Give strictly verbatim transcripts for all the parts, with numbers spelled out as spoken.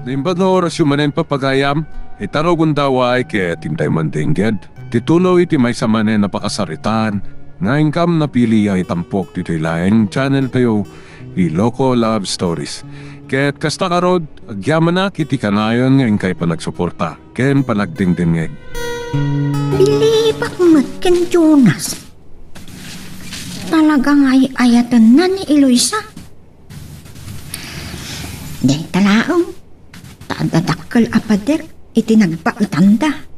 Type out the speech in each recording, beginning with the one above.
Imbag nga orasyo manen, papagayam, ita nga agundaway ket intay mandengngeg ti tuloy ti maysa manen a pakasaritaan nga inkam napili a itampok ditoy laeng channel tayo, Iloko Love Stories. Ket kasta ngarud, agyamanak iti kanayon nga inkay panagsuporta ken panagdengdengngeg. Bilibak met ken Jonas. Talaga nga ay-ayatenna ni Eloisa. Dayta laeng, ta adda dakkel a pader iti nagbaetanda.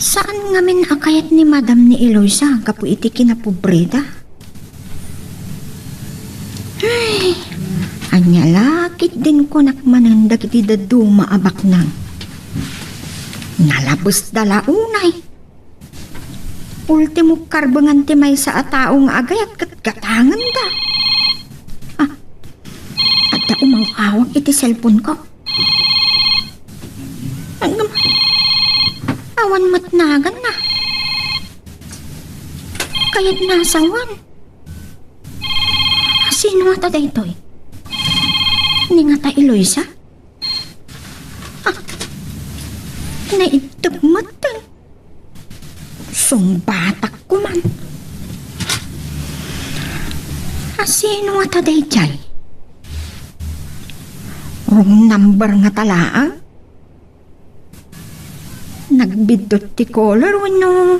Saan ngamin a kayat ni Madam ni Eloisa gapu iti kinapobreda. Ay, ania la ketdin kunak manen dagiti dadduma a baknang. Nalabesda la unay. Ultimo karbengan ti maysa a tao nga agayat ket gatangenda. Ah, adda umaw-awag iti cellphone ko. Ngem, awan met naganna. Kayatna a sawen. Sino ngata daytoy? Ni ngata Eloisa? Ah, naiddep metten. Sungbatak koman. A sino ngata daydiay? Wrong number ngata laeng? Nagbiddut ti caller wenno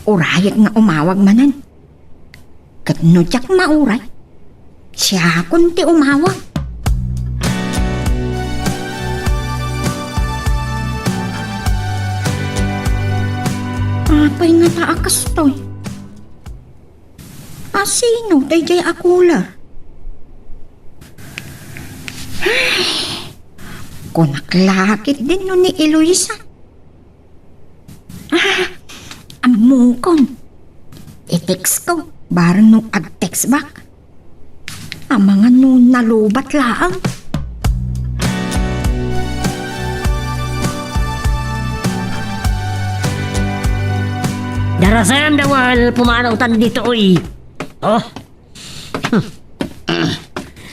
urayek nga umawag manen? Ket no diak mauray, siakon ti umawag. Apay ngata a kastoy? A sino daydiay a caller? Ay, kunak la ketdin no ni Eloisa. Ah, ammokon. I-text ko, barno ag-text back. Amangan no nalubat laeng. Darasem, Dawal, pumanawtan ditoy. Oh,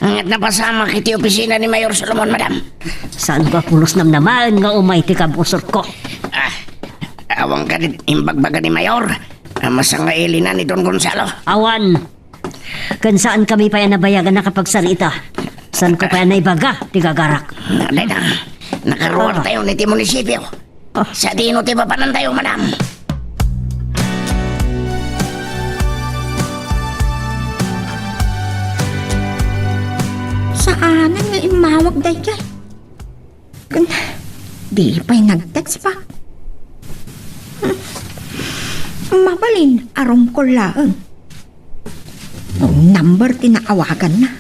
Ngata napasamak iti opisina ni Mayor Solomon, madam. Saanko a pulos namnamaen nga umay ti kabusorko? Ah, awan kadi imbagbaga ni Mayor a masangailinan ni Don Gonzalo? Awan. Ken saankami pay a nabayagan a nakapagsarita. Saanko pay a naibaga ti gagarak? Dayta, nakaruar tayo iti munisipyo. Ah. Sadino ti mapanantayo, madam? Saanen nga immawag daydiay. Kun, di pay nag-text pa. Mabalin a rumkol laeng. Wrong number ti naawaganna.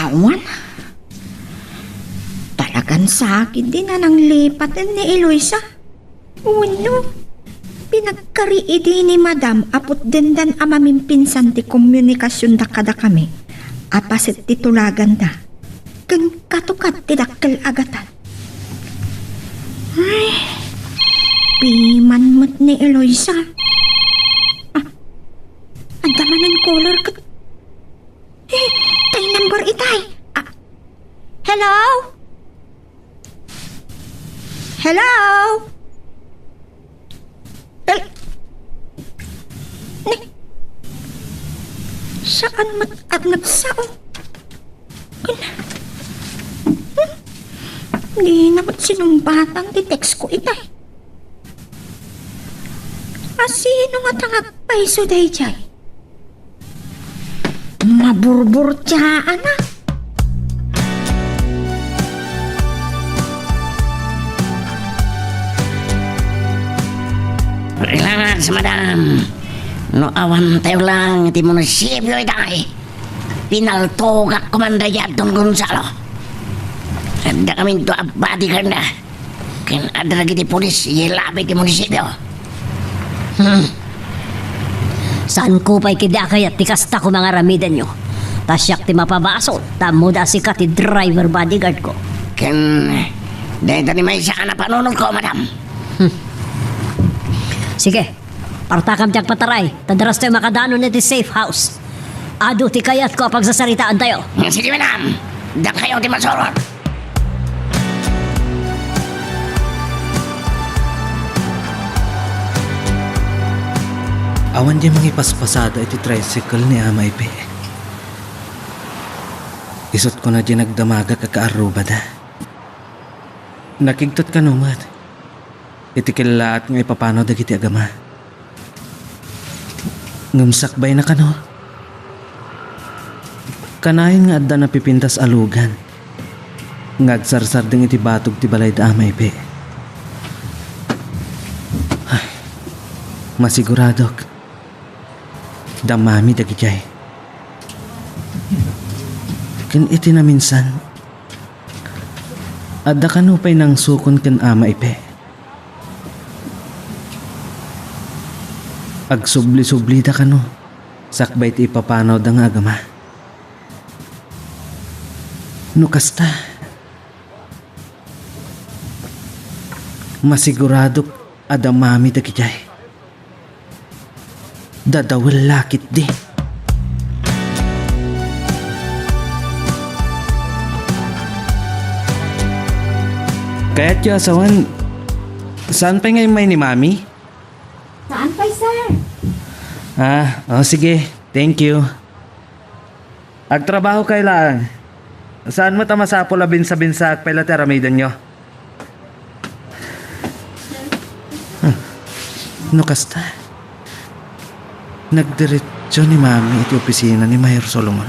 Awan. Talagan sakit din a nanglipaten ni Eloisa. Wenno, pinagkari idi ni Madam a putdendan a mamimpinsan ti komunikasionda kadakami a paset ti tulaganda ken katukat ti dakkel a gatad. Ay, piman met ni Eloisa. Ah, adda manen caller ket, eh, tay number itay. Ah, hello? Hello? Hel-, ni, saan met a nagsao? Kun, hmm? Di na met sinumbatan ti text ko itay. A sino ngata nga agpayso daydiay? Maburburtiaana. Relax, madam. No awan tayo lang iti munisipyo itay, pinaltogak koman daydiay Don Gonzalo. Adda kaminto a bodyguard na. Ken adda dagiti pulis iti labi ti munisipyo. Hmm. Saanko pay ketdi a kayat ti kasta koma nga aramidenyo. Ta siak ti mapabasol, ta ammoda a sika ti driver bodyguard ko. Ken dayta ni maysa a napanunotko, madam. Hmm. Sige. Partakam ti agpataray, ta darastayo makadanon iti safe house. Adu ti kayatko a pagsasaritaantayo. Sige, madam. Dakayo ti masurot. Awan diay mangipaspasada iti tricycle ni Ama Ipe. Isut' kuna diay nagdamagak a kaarrubada. Nakigtot kano met iti kellaat nga ipapanaw dagiti agama. Ngem sakbayna kano, kanayon nga adda napipintas a lugan nga agsarsardeng iti batog ti balay da Ama Ipe. Ay, masiguradok, da Mami dagidiay. Ken iti naminsan, adda kano pay nangsukon ken Ama Ipe. Agsubli-sublida kano sakbay ti ipapanawda nga agama. No kasta, masiguradok a da Mami dagidiay. Dadawel la ketdi. Kayatyo a sawen, saan pay nga immay ni Mami? Saan pay, sir? Ah, oh, sige. Thank you. Agtrabaho kayo laeng. Saan met a masapul a binsa-binsaak pay la ti aramidenyo? Hmm. No kasta, nagdiretso ni Mami iti opisina ni Mayor Solomon.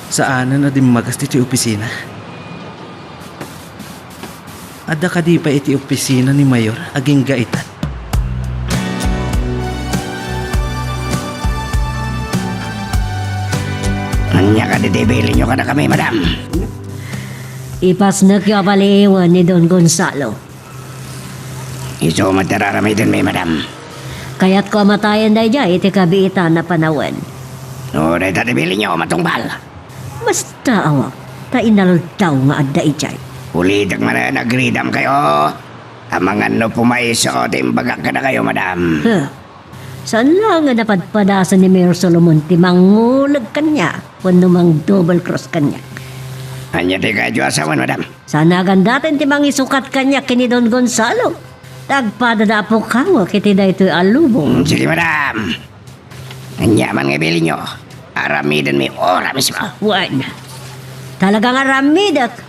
Saanen a dimmagas iti opisina. Adda kadi pay iti opisina ni Mayor agingga ita? Ania kadi ti ibilinyo kadakami, madam? Ipasnekyo a paliiwen ni Don Gonzalo. Isu met ti ar-aramidenmi, madam. Kayatko a matayen daydiay iti kabiitan a panawen. No dayta ti ibilinyo, matungpal. Basta awan ta inaldaw nga adda idiay. Ulitek manen, agridamkayo. Amangan no pumayso ti imbagak kadakayo, madam. Huh. Saan la nga napadpadasan ni Mayor Solomon ti manguleg kaniak wenno mang-double cross kaniak? Ania ti kayatyo a sawen, madam? Saan a gandaten ti mangisukat kaniak ken ni Don Gonzalo. Ta agpadada a pukawek iti daytoy a lubong. Hmm, sige, madam. Ania man nga ibilinyo, aramidenmi ora mismo. Wen, talaga nga aramidek.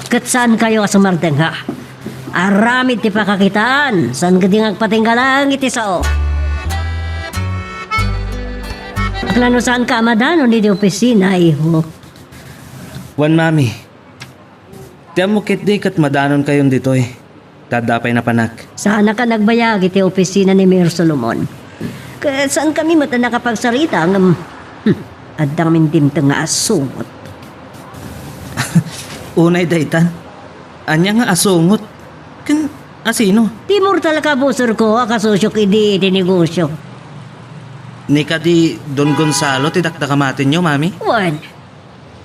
Ket saankayo a sumardeng, ha? Aramid ti pakakitaan, saan ketdi nga agpatingga laeng iti sao. Aklano saanka a madanon idi opisina, iho? Wen, Mami. Ti ammok ketdi ket madanonkayon ditoy. Ta adda pay napanak. Saanka nagbayag iti opisina ni Mayor Solomon. Ket saankami met a nakapagsarita ngem, hmm, adda ngamin dimteng nga asungot. Unay daytan. Ania nga asungot? Ken asino? Ti mortal ka busorko a kasusiok idi iti negosio. Ni kadi Don Gonzalo ti dakdakamatenyo, Mami? Wen.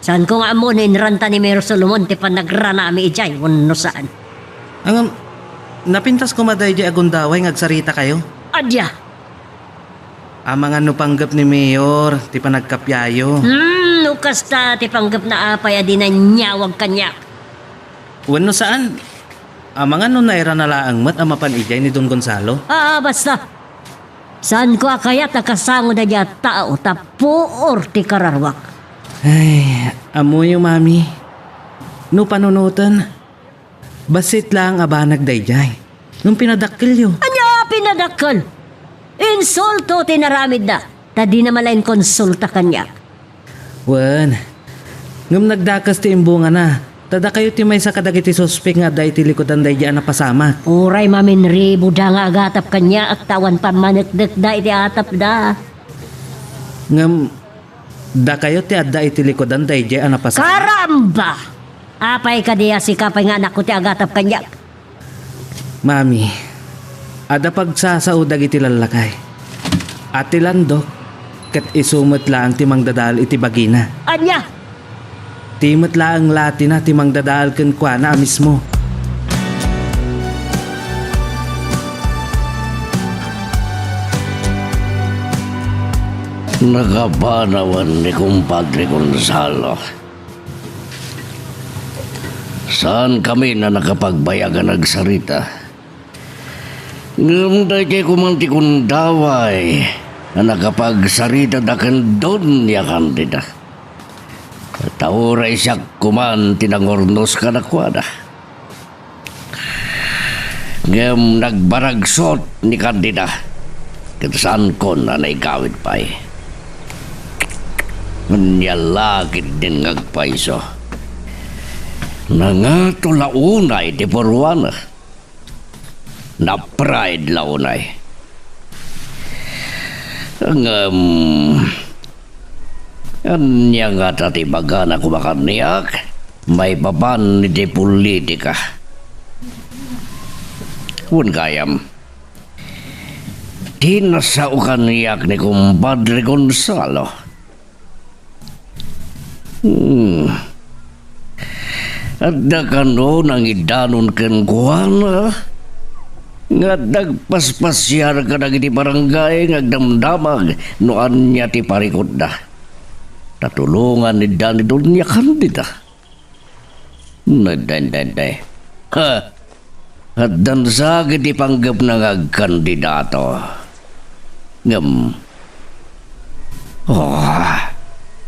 Saanko nga ammo no inranta ni Mayor Solomon ti panagranami idiay wenno saan. Ngem, napintas koma daydiay a gundaway nga agsaritakayo. Adia! Amangan no panggep ni Mayor ti panagkapiayo. Hmm, no kasta ti panggepna, apay a di naniawag kaniak? Wenno saan, amangan no nairana laeng met a mapan idiay ni Don Gonzalo? Ah, basta! Saanko a kayat a kasango daydiay a tao ta puor ti kararuak. Ay, ammoyo, Mami. No panunoten, bassit laeng a banag daydiay. Ngem pinadakkelyo. Ania a pinadakkel? Insulto ti naramidna, ta dina man la inkonsulta kaniak. Wen, ngem nagdakes ti imbungana, ta dakayo ti maysa kadagiti suspek nga adda iti likudan daydiay a napasamak. Uray maminribuda nga agatap kaniak ta awan pammanekdekda iti atapda. Ngem dakayo ti adda iti likudan daydiay a napasamak. Karamba! Apay kadi a sika pay nga anakko ti agatap kaniak? Mami, adda pagsasao dagiti lallakay. A ti landok, ket isu met laeng ti mangdadael iti bagina. Ania? Ti met laeng latina ti mangdadael kenkuana a mismo. Nakapanawan ni Kumpadre Gonzalo. Saan kami na nakapagbayag a nagsarita. Ngem daytoy koma ti gundaway a nakapagsarita da ken Doña Candida. Ta uray siak koma ti nangurnos kadakuada. Ngem nagbaragsut ni Candida, ket saankon a naigawid pay. Ania la ketdin nga agpayso. Nangato la unay ti purwana. Na-pride la unay. Ngem, ania ngata ti ibagana koma kaniak maipapan iti politika? Wen gayam, ti nasao kaniak ni Kumpadre Gonzalo. Hmm. Adda kano nangidanon kenkuana nga adda agpaspasiar kadagiti barangay nga agdamdamag no ania ti parikutda. Ta tulongan ni Doña Candida. Nadendende. Ha? Addan sa iti panggepna nga agkandidato. Ngem, oh,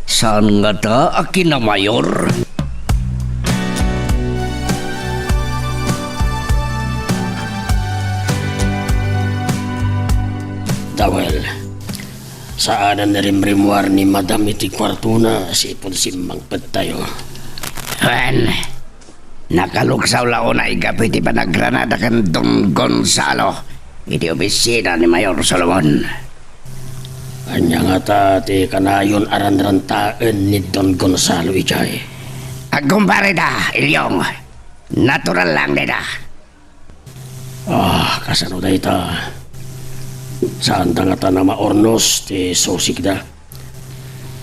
saan ngata a kinamayor? Dawel, saanen a rimrimmuar ni Madam iti kuartona, sipud simmangpettayo. Wen, nakaluksaw la unay gapu iti panagranada ken Don Gonzalo iti opisina ni Mayor Solomon. Ania ngata ti kanayon a ranrantaen ni Don Gonzalo idiay? Agkumpare da, Ilyong. Natural lang dayta. Ah, kasano dayta? Saanda ngata a maurnos ti susikda?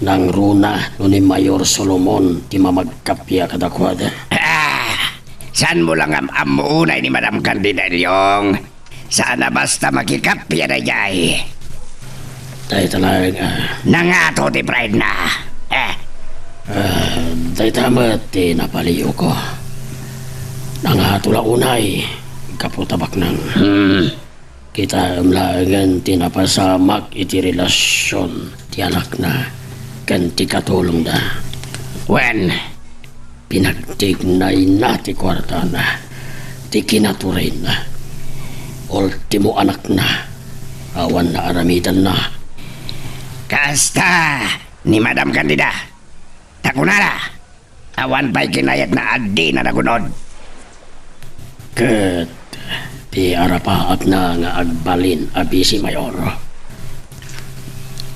Nangruna no ni Mayor Solomon ti mamagkappia kadakuada. Ah, saanmo la nga am-ammo unay ni Madam Candida, Ilyong? Saan a basta makikappia daydiay. Dayta laeng, ah. Nangato ti pride na. Eh. Ah, dayta met ti napaliyoko. Nangato la unay, gapu ta baknang. Hmm. Kitaem laengen ti napasamak iti relasion ti anakna ken ti katulongda. Wen, pinagtignayna ti kuartana, ti kinaturayna. Ultimo anakna, awan naaramidanna. Kasta ni Madam Candida, ta kunana, awan pay kinayatna a dina nagun-od. Ket ti arapaatna nga agbalin a bisi, Mayor.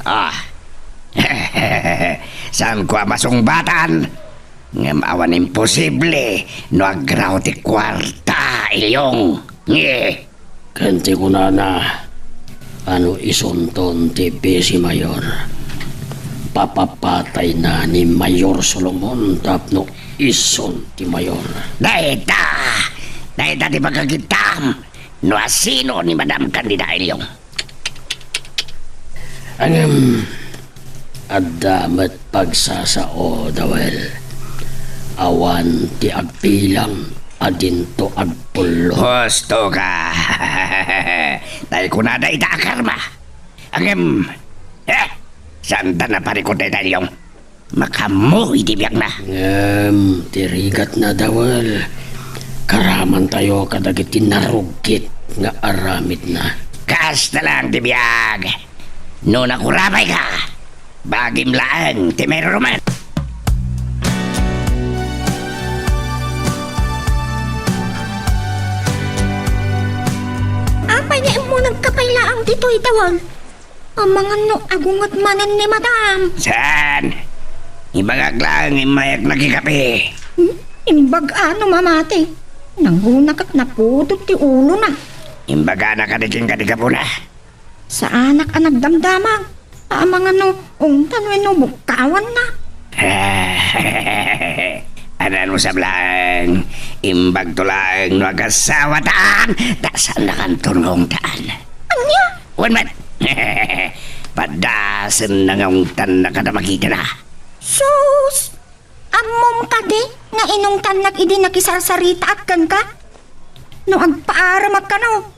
Ah. Saanko a masungbatan, ngem awan imposible no agraw ti kuarta, Ilyong. Nge. Ken ti kunana, a no isunton ti bisi, Mayor, papapatayna ni Mayor Solomon tapno isun ti Mayor. Dayta! Dayta ti pagkakitam no asino ni Madam Candida, Ilyong. Ngem, adda met pagsasao, Dawel. Awan ti agbilang a dinto agpullo. Husto ka. Tay kunada ita a karma. Ngem, eh, saanta a parikut dayta, Ilyong? Makaammo iti biagna. Ngem ti rigatna, Dawel, karamantayo kadagiti narugit nga aramidna. Kasta laeng ti biag. No nakurapayka, bagim laeng ti mairurumen. Apay nga immo nagkapay laeng ditoy, Dawel? Amangan no agunget manen ni Madam. Saan? Ibagak laeng, immayak nakikape. Hmm? Imbag-a no mamati. Nangruna ket napudot ti ulona. Imbagana kadi kenka ti gapuna. Saanak a nagdamdamag. Amangan no ungtan wenno bukkawanna. Anan mo sablang, imbagto laeng no agasawatan, ta saannakanton nga ungtan. Ania? Wen met. Padasenna nga ungtanna kada makitana. Sus! Ammom kadi nga inungtannak idi nakisarsaritaak kenka? No agpaaremak kano,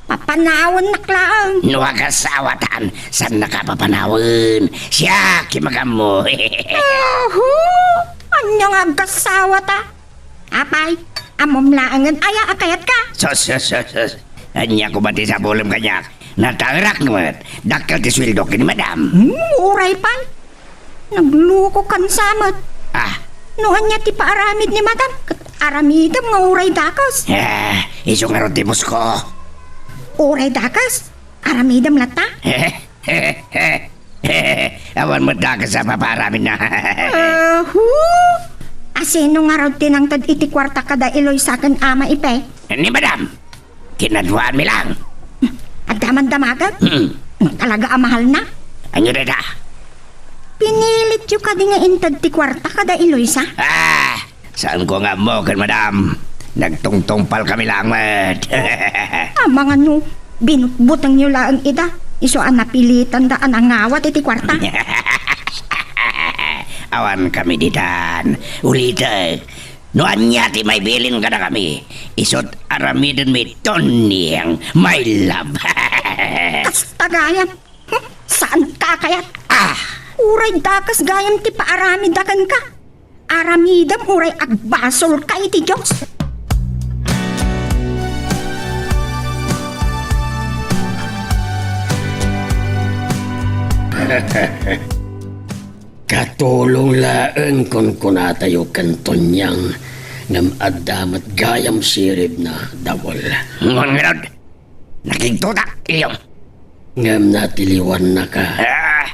papanawennak laeng. No agasawatan, saannaka papanawen. Siak ti magammo. Ahu! Ania nga agasawata? Apay, ammom laengen aya a kayatka? Sus, sus, sus, sus. Ania koma ti sabulem kaniak? Nataerak no met. Dakkel ti sueldo ken ni madam. Hmm, uray pay. Naglukokan sa met. Ah. No ania ti paaramid ni madam, ket aramidem nga uray dakes. Eh, isu ngarud ti pusko. Uray dakes? Aramidem latta? Awan met dakes a papaaramidna. Ahu! Asino ngarud ti nangted iti kuarta kada Eloisa ken Ama Ipe? Ni madam. Kinaduaanmi lang. Adda man damagen? Hmm. Talaga a mahalna? Ania dayta? Pinilityo kadi nga inted ti kuarta kada Eloisa? Ah, saanko nga ammo ken madam. Nagtungtungpalkami lang met. Amangan no, binutbutengyo laeng ida. Isu a napilitanda a nangawat iti kuarta. Awankami ditan. Ulitek. No ania ti maibilin kadakami, isut' aramidenmi, Tonyang, my love. Kasta gayam. Saanka a kayat? Ah! Uray dakes gayam ti paaramidda kenka. Aramidem uray agbasolka iti Dios. Katulong laeng kunkunatayo ken Tonyang, ngem adda met gayam siribna, Dawel. Ngem ngarud, nakigtotak, Ilyong. Ngem natiliwannaka. Ah,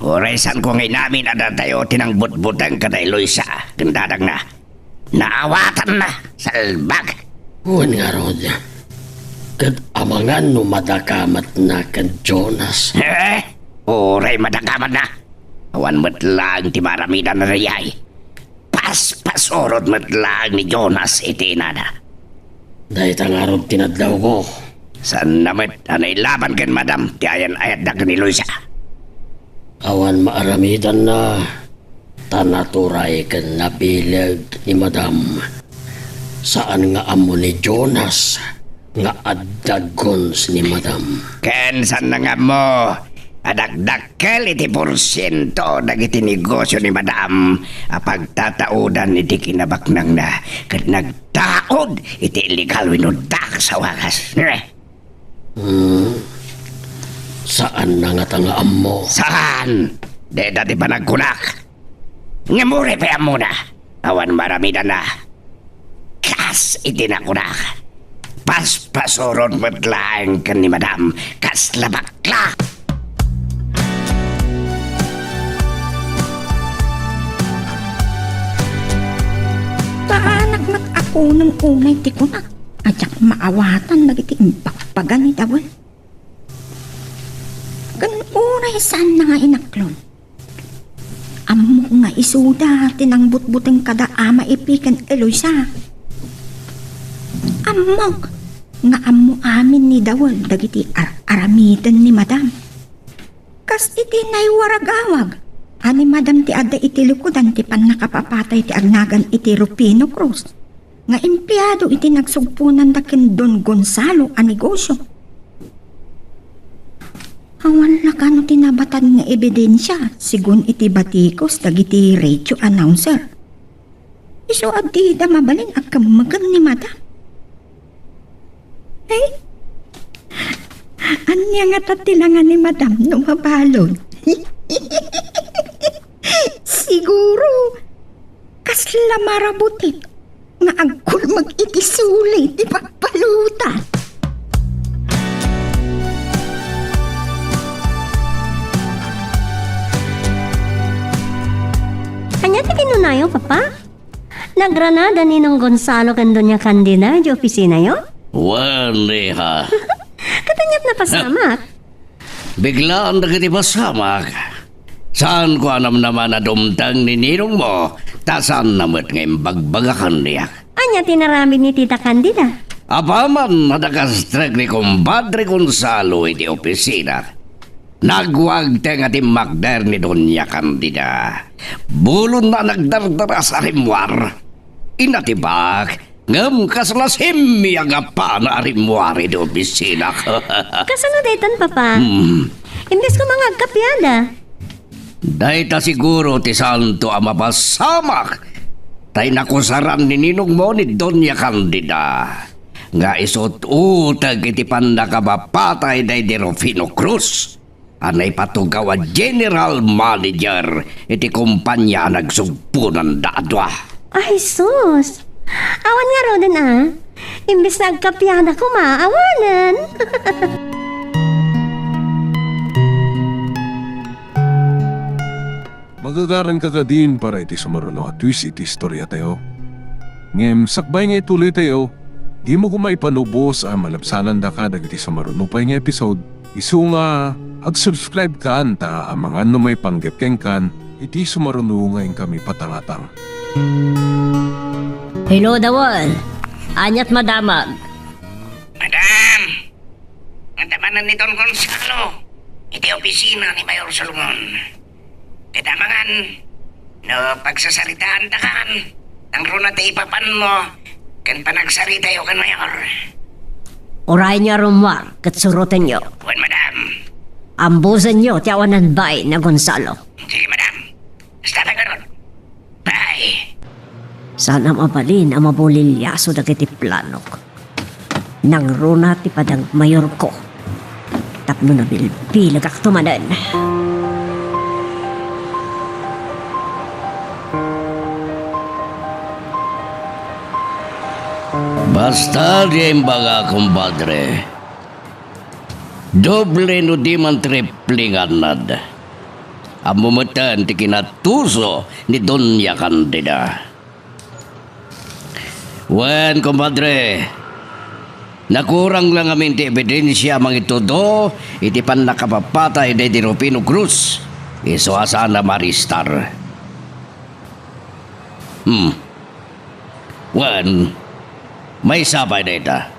uray saanko nga inamin a datayo ti nangbutbuteng kada Eloisa ken dadagna. Naawatanna, salbag. Wen ngarud, ket amangan no madakamatna ken Jonas. Eh, uray madakamatna. Awan met laeng ti maaramidanna dayay. Paspasurot met laeng ni Jonas iti inana. Dayta ngarud ti nadlawko. Saanna met a nailaban ken madam ti ayan-ayatda ken ni Luisa. Awan maaramidanna. Ta naturay ken nabileg ni madam. Saan nga ammo ni Jonas nga adda guns ni madam. Ken saanna nga ammo a dakdakkel iti porsiento dagiti negosio ni madam a pagtataudan iti kinabaknangna ket nagtaud iti illegal wenno dakes a wagas. Hmm. Saanna ngata nga ammo? Saan? Dayta ti panagkunak. Ngem uray pay ammona, awan maaramidanna. Kas iti nakunak, paspasuron met laeng ken ni madam kasla bakla. Saanak met a kuneng unay ti kunak a diak maawatan dagiti imbagbaga ni Dawel. Ken uray saanna nga inaklon. Ammok nga isuda ti nangbutbuteng kada Ama Ipi ken Eloisa. Ammok nga ammo amin ni Dawel dagiti ar-aramiden ni madam. Kas iti naiwaragawag a ni madam ti adda iti likudan ti pannakapapatay ti agnagan iti Rufino Cruz nga empleyado iti nagsugponanda ken Don Gonzalo a negosio. Awan la kano ti nabatad nga ebidensia, segun iti batikos dagiti radio announcer. Isu a dida mabalin a kemmegen ni madam. Ay, ania ngata ti langa ni madam no mabalud? Siguro, kasla marabutit nga agkulmeg iti suli ti pagpalutan. Ania ti kinunayo, Papa? Nagranada ni Nong Gonzalo ken Doña Candida idiay opisinayo? Wen, iha. Ket aniat napasamak? Biglaan dagiti pasamak. Saanko a namnaman a dumteng ni ninongmo, ta saanna met nga imbagbaga kaniak. Ania ti inaramid ni Tita Candida? Apaman a nakastrek ni Kumpadre Gonzalo iti opisina, Nagwagteng a timmakder ni Doña Candida. Bulonna a nagdardaras a rimmuar. Inatibak, ngem kasla simmiag a pana a rimmuar iti opisina. Kasano daytan, Papa? Hmm. Imbes ko nga agkapiada. Dayta siguro ti santo a mapasamak, tay nakusaran ni ninongmo ni Doña Candida nga isut-uteg iti pannakapapatay daydi Rufino Cruz a naipatugaw a general manager iti kompania a nagsugponanda a dua. Ay, sus! Awan ngaruden, a. Imbes nga agkapiada koma, awanen. Magagaranka kadin para iti sumaruno a twist iti istoriatayo. Ngem sakbay nga ituloytayo, dimo koma ipanubos a malabsanandaka dagiti sumaruno pay nga episode, isu nga ag-subscribe kan ta amangan no maipanggep kenkan iti sumaruno nga inkami patangatang. Hello, Dawal. Aniat madamag? Madam! Nga tamanan ni Don Gonzalo iti opisina ni Mayor Solomon. Ket amangan no pagsasaritaantakan, nangruna ti ipapanmo ken panagsaritayo ken Mayor. Uray nga rummuar ket surotenyo. Wen, madam. Ambusenyo ti awanan bain a Gonzalo. Sige, madam. Basta pay garud. Bye. Saan a mabalin a mabuliliaso dagiti planok. Nangruna ti padagmayorko tapno nabilbilegakto manen. Basta diay imbaga, kumpadre. Doble no di man triple nga annad. Ammo metten ti kinatuso ni Doña Candida. Wen, kumpadre, nakurang la ngamin ti ebidensia a mangitudo iti pannakapapatay daydi Rufino Cruz, isu a saan a maarestar. Hmm. Wen, maysa pay dayta.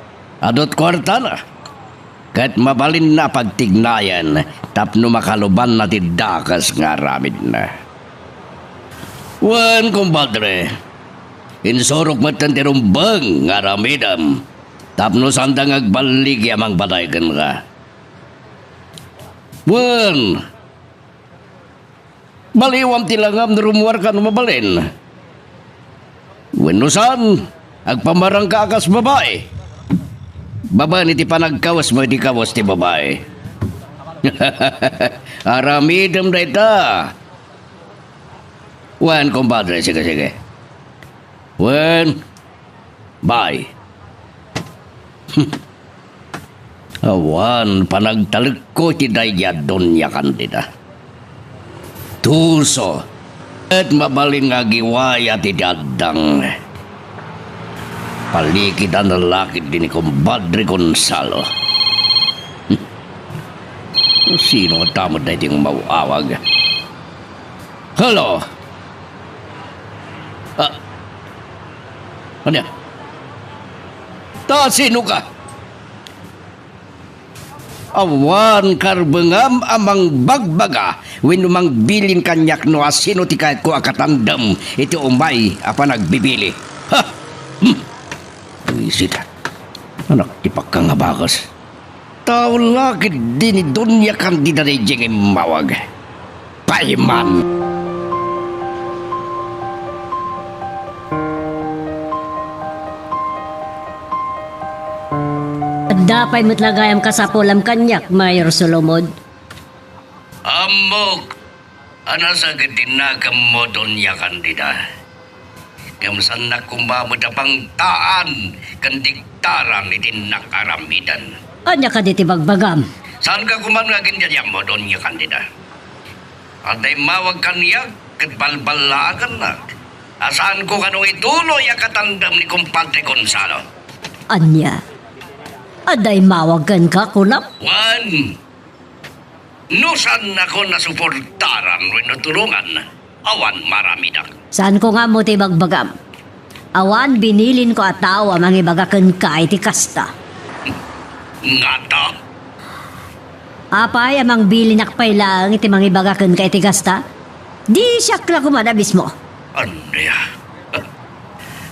Adu't kuartana. Ket mabalinna a pagtignayan tapno makalubanna ti dakes nga aramidna. Wen, kumpadre, insurok metten ti rumbeng nga aramidem tapno saanda nga agballigi a mangpatay kenka. Wen, baliwam ti langam no rummuarka no mabalin. Wenno saan, agpamarangka a kas babai. Babaen iti panagkawesmo iti kawes ti babai. Aramidem dayta. Wen, kumpadre, sige, sige. Wen, bye. Awan panagtalekko iti daydi a Doña Candida. Tuso, ket mabalin nga agiwayat iti addang. Palikitan la ketdi ni Kumpadre Gonzalo. Sino nga tamod daydi nga umaw-awag? Hello? Ah, ania? Ta sino ka? Awan karbengam a mangbagbaga wenno mangbilin kaniak no asino ti kayatko a katandem iti umay a panagbibili. Ha! Hmm. Buisit. Anak ti pakkangabakas. Tao la ketdi ni Doña Candida daydiay nga immawag. Paiman! Adda pay met la gayam kasapulam kaniak, Mayor Solomon. Ammok a nasakit ti nakemmo, Doña Candida. Ngem saannak koma met a pangtaan ken diktaran iti innak aramiden. Ania kadi ti bagbagam? Saanka koma nga aginyadyammo, Doña Candida. Adda immawag kaniak ket balballaakannak a saanko kano ituloy a katandem ni Kumpadre Gonzalo. Ania? Adda immawag kenka, kunam? Wen, no saannakon a suportaran wenno tulongan, awan maaramidak. Saanko nga ammo ti ibagbagam. Awan binilinko a tao a mangibaga kenka iti kasta. Ngata? Apay a mangbilinak pay laeng iti mangibaga kenka iti gasta? Di siak la koma a mismo. Ania?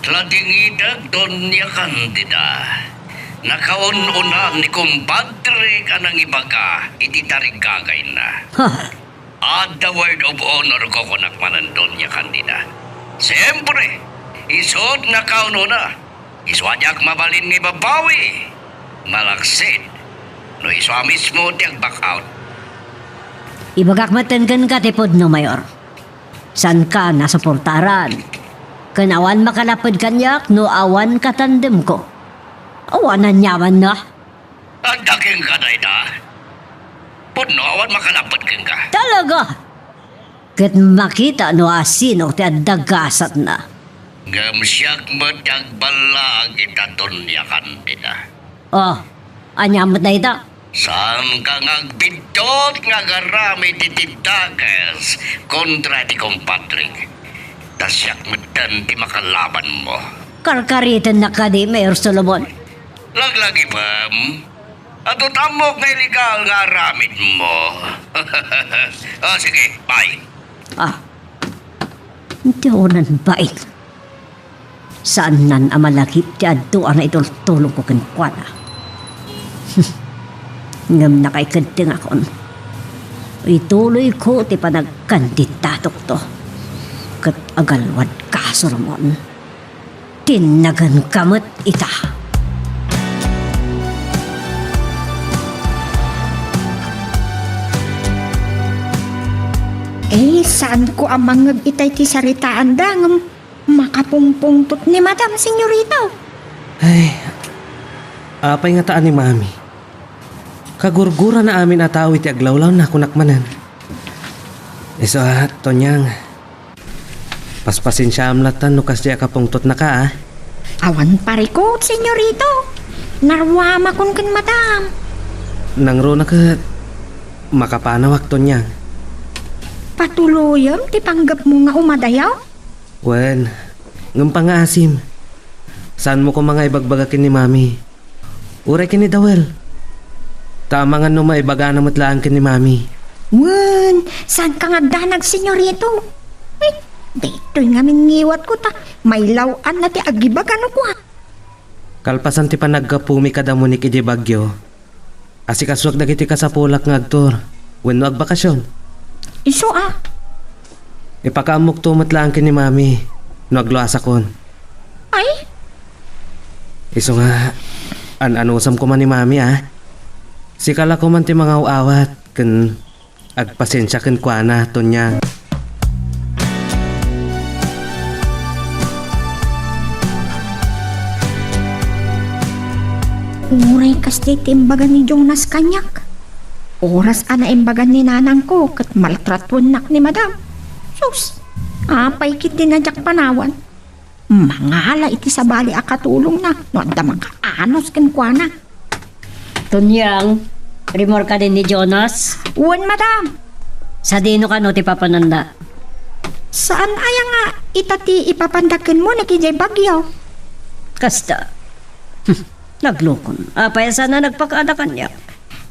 Ladingidek, Doña Candida. Nakaun-una ni kumpadrek a nangibaga iti tarigagayna. Ha? Adda word of honor ko kunak manen, Doña Candida. Siempre, isu't nakaun-una. Isu a diak mabalin nga ibabawi. Malaksid, no isu a mismo ti ag-back out. Ibagak metten kenka ti pudno, Mayor. Saanka a suportaran. Ken awan makalapped kaniak no awan katandemko. Awan aniamanna. Adda kenka dayta? Pudno, awan makalapped kenka. Talaga? Ket makita no asino ti adda gasatna. Ngem siak met ti agballaag ita, Doña Candida. Oh, ania met dayta? Saanka nga agbiddut nga agaramid iti dakes kontra ti kumpadrek. Ta siak metten ti makalabanmo. Karkaritennak kadi, Mayor Solomon? Laglagipem. Adu ti ammok nga illegal nga aramidmo. Ah, sige, bye. Ah, iti unan bain. Saannan a malagip ti adu a naitultulongko kenkuana. Ngem nakaikeddengakon. Ituloyko ti panagkandidatokto. Ket agalwadka, Solomon. Tinnaganka met ita. Eh, saanko a mangngeg itay ti saritaanda ngem makapungpungtot ni Madam, Senyorito. Ay, apay ngata ni Mami? Kagurgurana amin a tao iti aglawlawna, kunak manen. Isu a, Tonyang, paspasensiaam latta no kasdiay a kapungtotnaka, a? Awan parikut, Senyorito. Naruamakon ken Madam. Nangruna ket makapanawak, Tonyang. Patuloyem ti panggepmo nga umadayaw? Wen, ngem pangngaasim. Saanmo koma nga ibagbaga ken ni Mami. Uray ken ni Dawel. Ta amangan no maibagana met laeng ken ni Mami. Wen, saanka nga agdanag, Senyorito? Eh, daytoy ngamin ngiwatko ta mailaw-anna ti agibaga no kua. Kalpasan ti panaggapomi kada Monique idiay Baguio, asikasuak dagiti kasapulak nga agtour wenno agbakasyon. Isu a. Ipakaammokto met laeng ken ni Mami no agluasakon. Ay? Isu nga, an-anusam koma ni Mami, a. Sika la koman ti mangaw-awat ken agpasensia kenkuana, Tonyang. Uray kasdiay ti imbaga ni Jonas kaniak. Oras a naimbagan ni nanangko ket maltratuennak ni Madam. Sus, apay ketdi a diak panawan? Mangala iti sabali a katulongna no adda makaanus kenkuana. Tonyang, rimmuarka din ni Jonas? Wen, Madam. Sadino kano ti papananda? Saan aya nga ita ti ipapanda ken Monique idiay Baguio? Kasta. Hm, naglukon. Apay a saan a nagpakaada kaniak?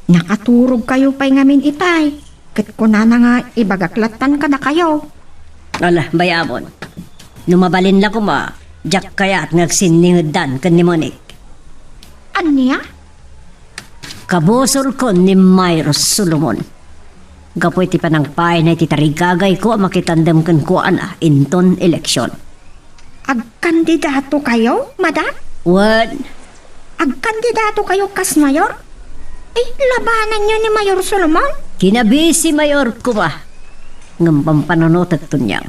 Nakaturogkayo pay ngamin itay. Ket kunana nga ibagak lattan kadakayo. Ala, bay-amon. No mabalin la koma, diak kayat nga agsinningeddan ken ni Monique. Ania? Kabusorkon ni Mayor Solomon. Gapu iti panangpaayna iti tarigagayko a makitandem kenkuana inton eleksion. Agkandidatokayo, Madam? Wen. Agkandidatokayo kas mayor? Ay, labananyo ni Mayor Solomon? Kinabisi mayor koma. Ngem pampanunotek, Tonyang.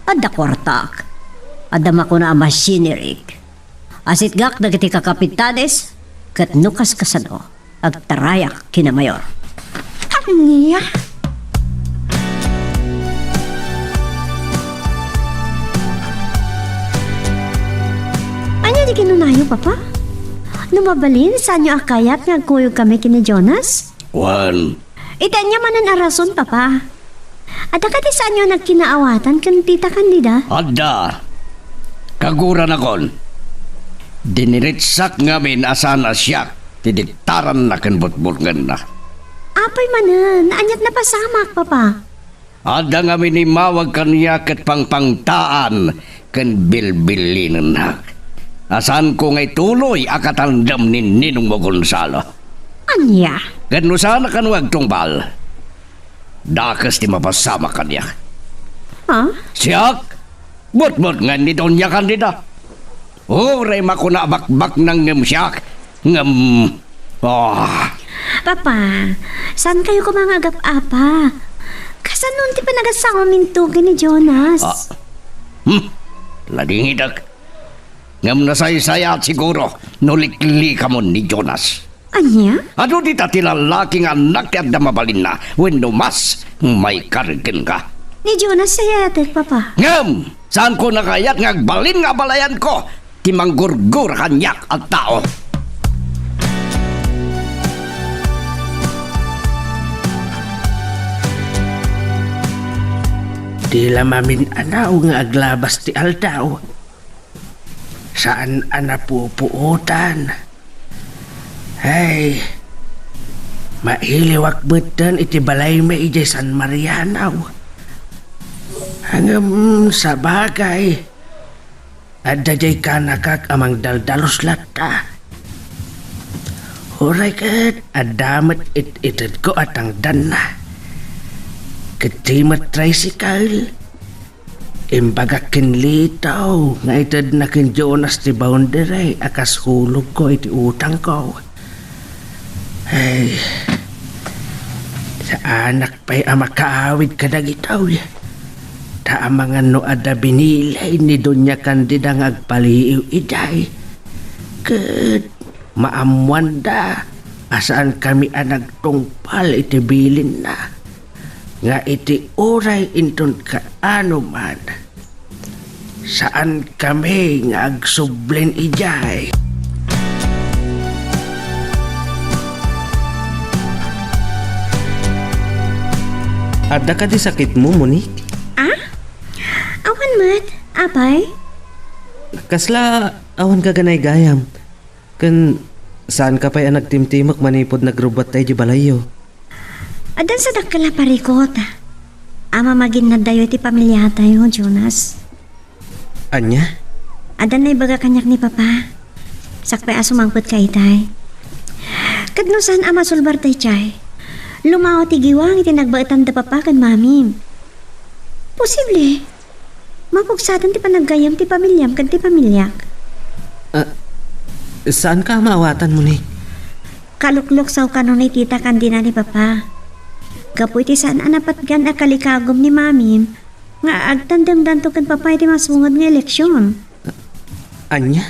Adda kuartak. Adda makuna a machinery. Asitgak dagiti kakapitanes, ket no kaskasano, agtarayak ken ni mayor. Ania? Ania ti kinunayo, Papa? No mabalin, saanyo a kayat nga agkuyogkami ken ni Jonas? Wen. Iti ania manen a rason, Papa? Adda kadi saanyo a nagkinaawatan ken Tita Candida? Adda. Kaguranakon. Diniritsak ngamin a saan a siak ti diktaranna ken butbutngenna. Apay manen, aniat napasamak, Papa? Adda ngamin immawag kaniak ket pangpangtaan ken bilbilinennak. A saanko nga ituloy a katandem ni Ninongmo Gonzalo. Ania? Ket no saanak kano nga agtungpal, dakes ti mapasamak kaniak. Ha? Siak? Butbutngen ni Doña Candida. Uray makuna a bakbaknang ngem siak, ngem, ah. Papa, saankayo koma nga agap-apa? Kasano ti panagasawam minto ken ni Jonas? Ah. Hmm. Ladingidek. Ngem nasaysayaat siguro no liklikamon ni Jonas. Ania? Adu dita ti lallaki nga annak ti adda mabalinna wenno mas maikari kenka? Ni Jonas sayatek, Papa. Ngem, saanko nakayat nga agbalin nga abalayanko ti manggurgura kaniak a tao. Di la mamin-anaw nga aglabas ti aldaw. Saan a napupuotan. Ay, mailiwak metten iti balaymi idiay San Mariano. Ngem sabagay, adda diay kanakak a mangdaldalus latta. Uray ket adda met it-itedko a tangdanna. Ket di met tricycle. Imbagak ken Lito nga itedna ken Jonas ti boundary a kas hulogko iti utangko. Ay, saanak pay a makaawid kadagitoy. Ta amangan no adda binilin ni Doña Candida nga agpaliiw idiay. Ket maammoanda a saankami a nagtungpal iti bilinna. Nga iti uray inton kaano man, saankami nga agsublin idiay. Adda kadi sakitmo, Monique? Ah? Awan met, apay? Kasla awan ka ganaygayam? Ken saanka pay a nagtimtimek manipud nagrubbuatta idiay balayyo? Addan sa dakkel a parikut a mamaginnaddayo iti pamiliatayo, Jonas. Ania? Addan naibaga kaniak ni Papa. Sakbay a sumangpetka itay. Ket no saan a masulbar daydiay, lumawa ti giwang iti nagbaetan da Papa ken Mamim. Posible. Mapugsaten ti panaggayyem ti pamiliam ken ti pamiliak. Ah, saanka a maawatan, Monique? Kalukluksaw kano ni Tita Candida ni Papa. Gapu iti saan a napatgan a kalikagum ni Mamim nga agtandemdanto ken Papa iti masungad nga eleksion. Ania?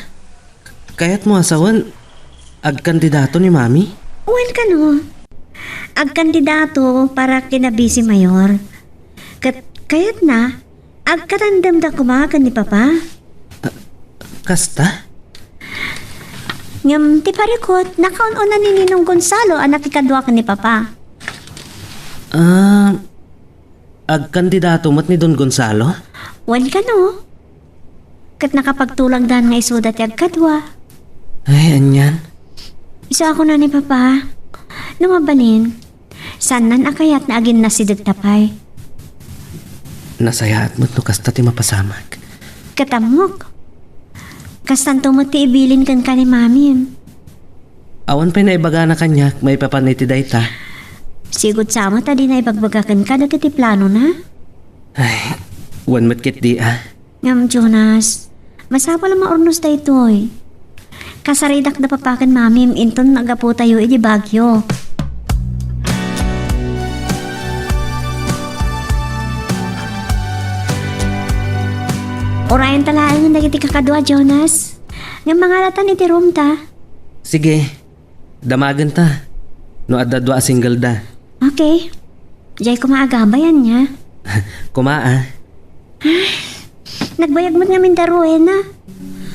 Kayatmo a sawen, agkandidato ni Mami? Wen kano, agkandidato para ken a vice mayor. Ket kayatna, agkatandemda koma ken ni Papa. Ah, kasta? Ngem ti parikut, nakaun-una ni Ninong Gonzalo a nakikadua ken ni Papa. Ah, agkandidato met ni Don Gonzalo? Wen kano. Ket nakapagtulagdan nga isuda ti agkadua. Ay, anian? Isu a kuna ni Papa, no mabalin, saannan a kayat nga aginnasidegta pay. Nasayaat met no kasta ti mapasamak. Ket ammok. Kastanto met ti ibilin kenka ni Mamim. Awan pay naibagana kaniak maipapan iti dayta. Sigud sa met a dina ibagbaga kenka dagiti planona? Ay, wen met ketdi a. Ngem, Jonas, masapul a maurnos daytoy. Kasaridak da Papa ken Mamim inton nagaputayo iti Baguio. Urayenta laengen dagiti kakadua, Jonas. Ngem mangalatan iti roomta. Sige. Damagenta no adda dua a single da. Okay. Diay koma agabay, ania? Koma a. Nagbayag met ngamin da Rowena.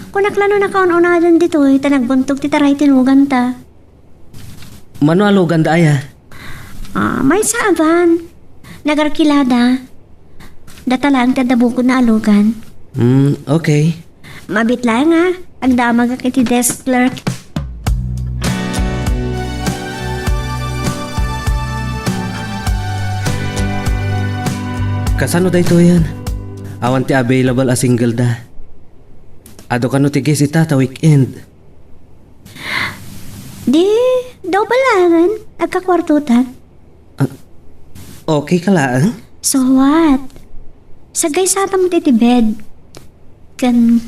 Kunak la no nakaun-unadan ditoy ta nagbuntog ti taray ti luganta. Mano a luganda aya? Ah, maysa a van. Nagarkilada. Data laeng ti adda bukodna a lugan. Hmm, okay. Mabiit laeng a, agdamagak iti desk clerk. Kasano daytoyen? Awan ti available a single da. Adu kano ti guest ita ta weekend? Di, double laeng. Agkakuartota. Ah, okay ka laeng? So what? Saggaysata met iti bed. Ken,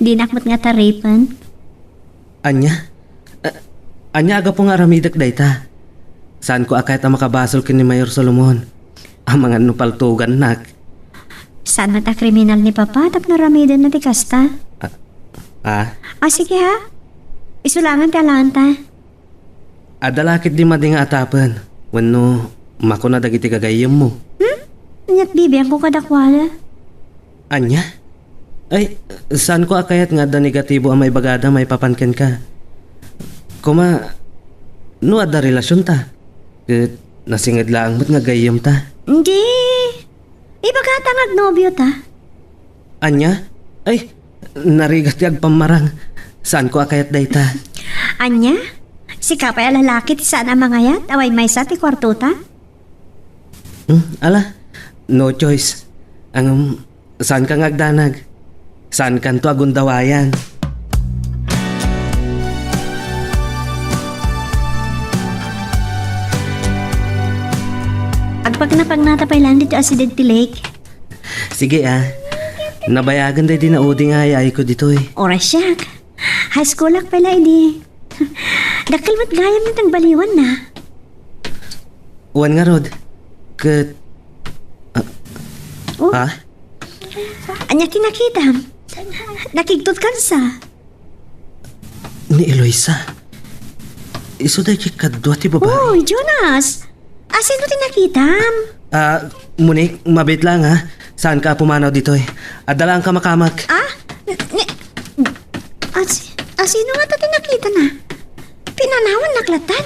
dinak met nga taripen. Ania? Ah, ania a gapu nga aramidek dayta? Saanko a kayat a makabasol ken ni Mayor Solomon. Amangan no paltugannak. Saan met a kriminal ni Papa tapno aramidenna ti kasta? Ah, ah? Ah, sige ha. Isu laengen ti alaenta. Adda la ketdi madi nga atapen wenno makuna dagiti gagayyemmo. Hmm? Ania't bibiangko kadakuada? Ania? Ay, saanko a kayat nga adda negatibo a maibagada maipapan kenka. Koma, no adda relasionta, ket nasinged laeng met nga gayyemta. Di, ibagata nga agnobiota. Ania? Ay, narigat ti agpammarang. Saanko a kayat dayta. Ania? Sika pay a lalaki ti saan a mangayat a maymaysa ti kuartota? Hmm, ala, no choice. Ngem, saanka nga agdanag. Saankanto a gundawayan. Agpagnapagnata pay laeng ditoy asideg ti lake. Sige, ah. Nabayagen daydi naudi nga ay-ayko ditoy. Uray siak. High schoolak pay la idi. Dakkel met gayam nga nagbaliwanna. Wen ngarud, ket, ah, Oh. Ha? Ania ti nakitam? Nakigtot kansa? Ni Eloisa. Isu daydi kadua ti babai. Oy, Jonas! Asino ti nakitam? Ah, Monique, mabit lang, ha? Saanka a pumanaw ditoy? Adda lang kamakamak. Ah? Ni, ni, asi, asino nga ta ti nakitana? Pinanawannak lattan?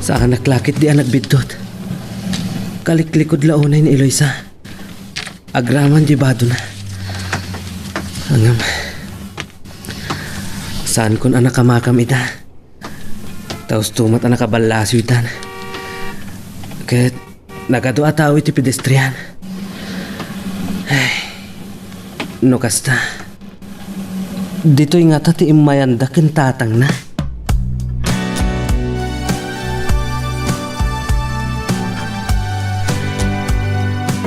Saanak la ketdi a nagbiddut. Kaliklikud la unay ni Eloisa. Agraman di badona. Ngem, saankon a nakamakam ida. Ta usto met a nakaballasiw itan. Ket nagadu a tao iti pedestrian. Ay, no kasta, ditoy ngata ti immayanda ken tatangna.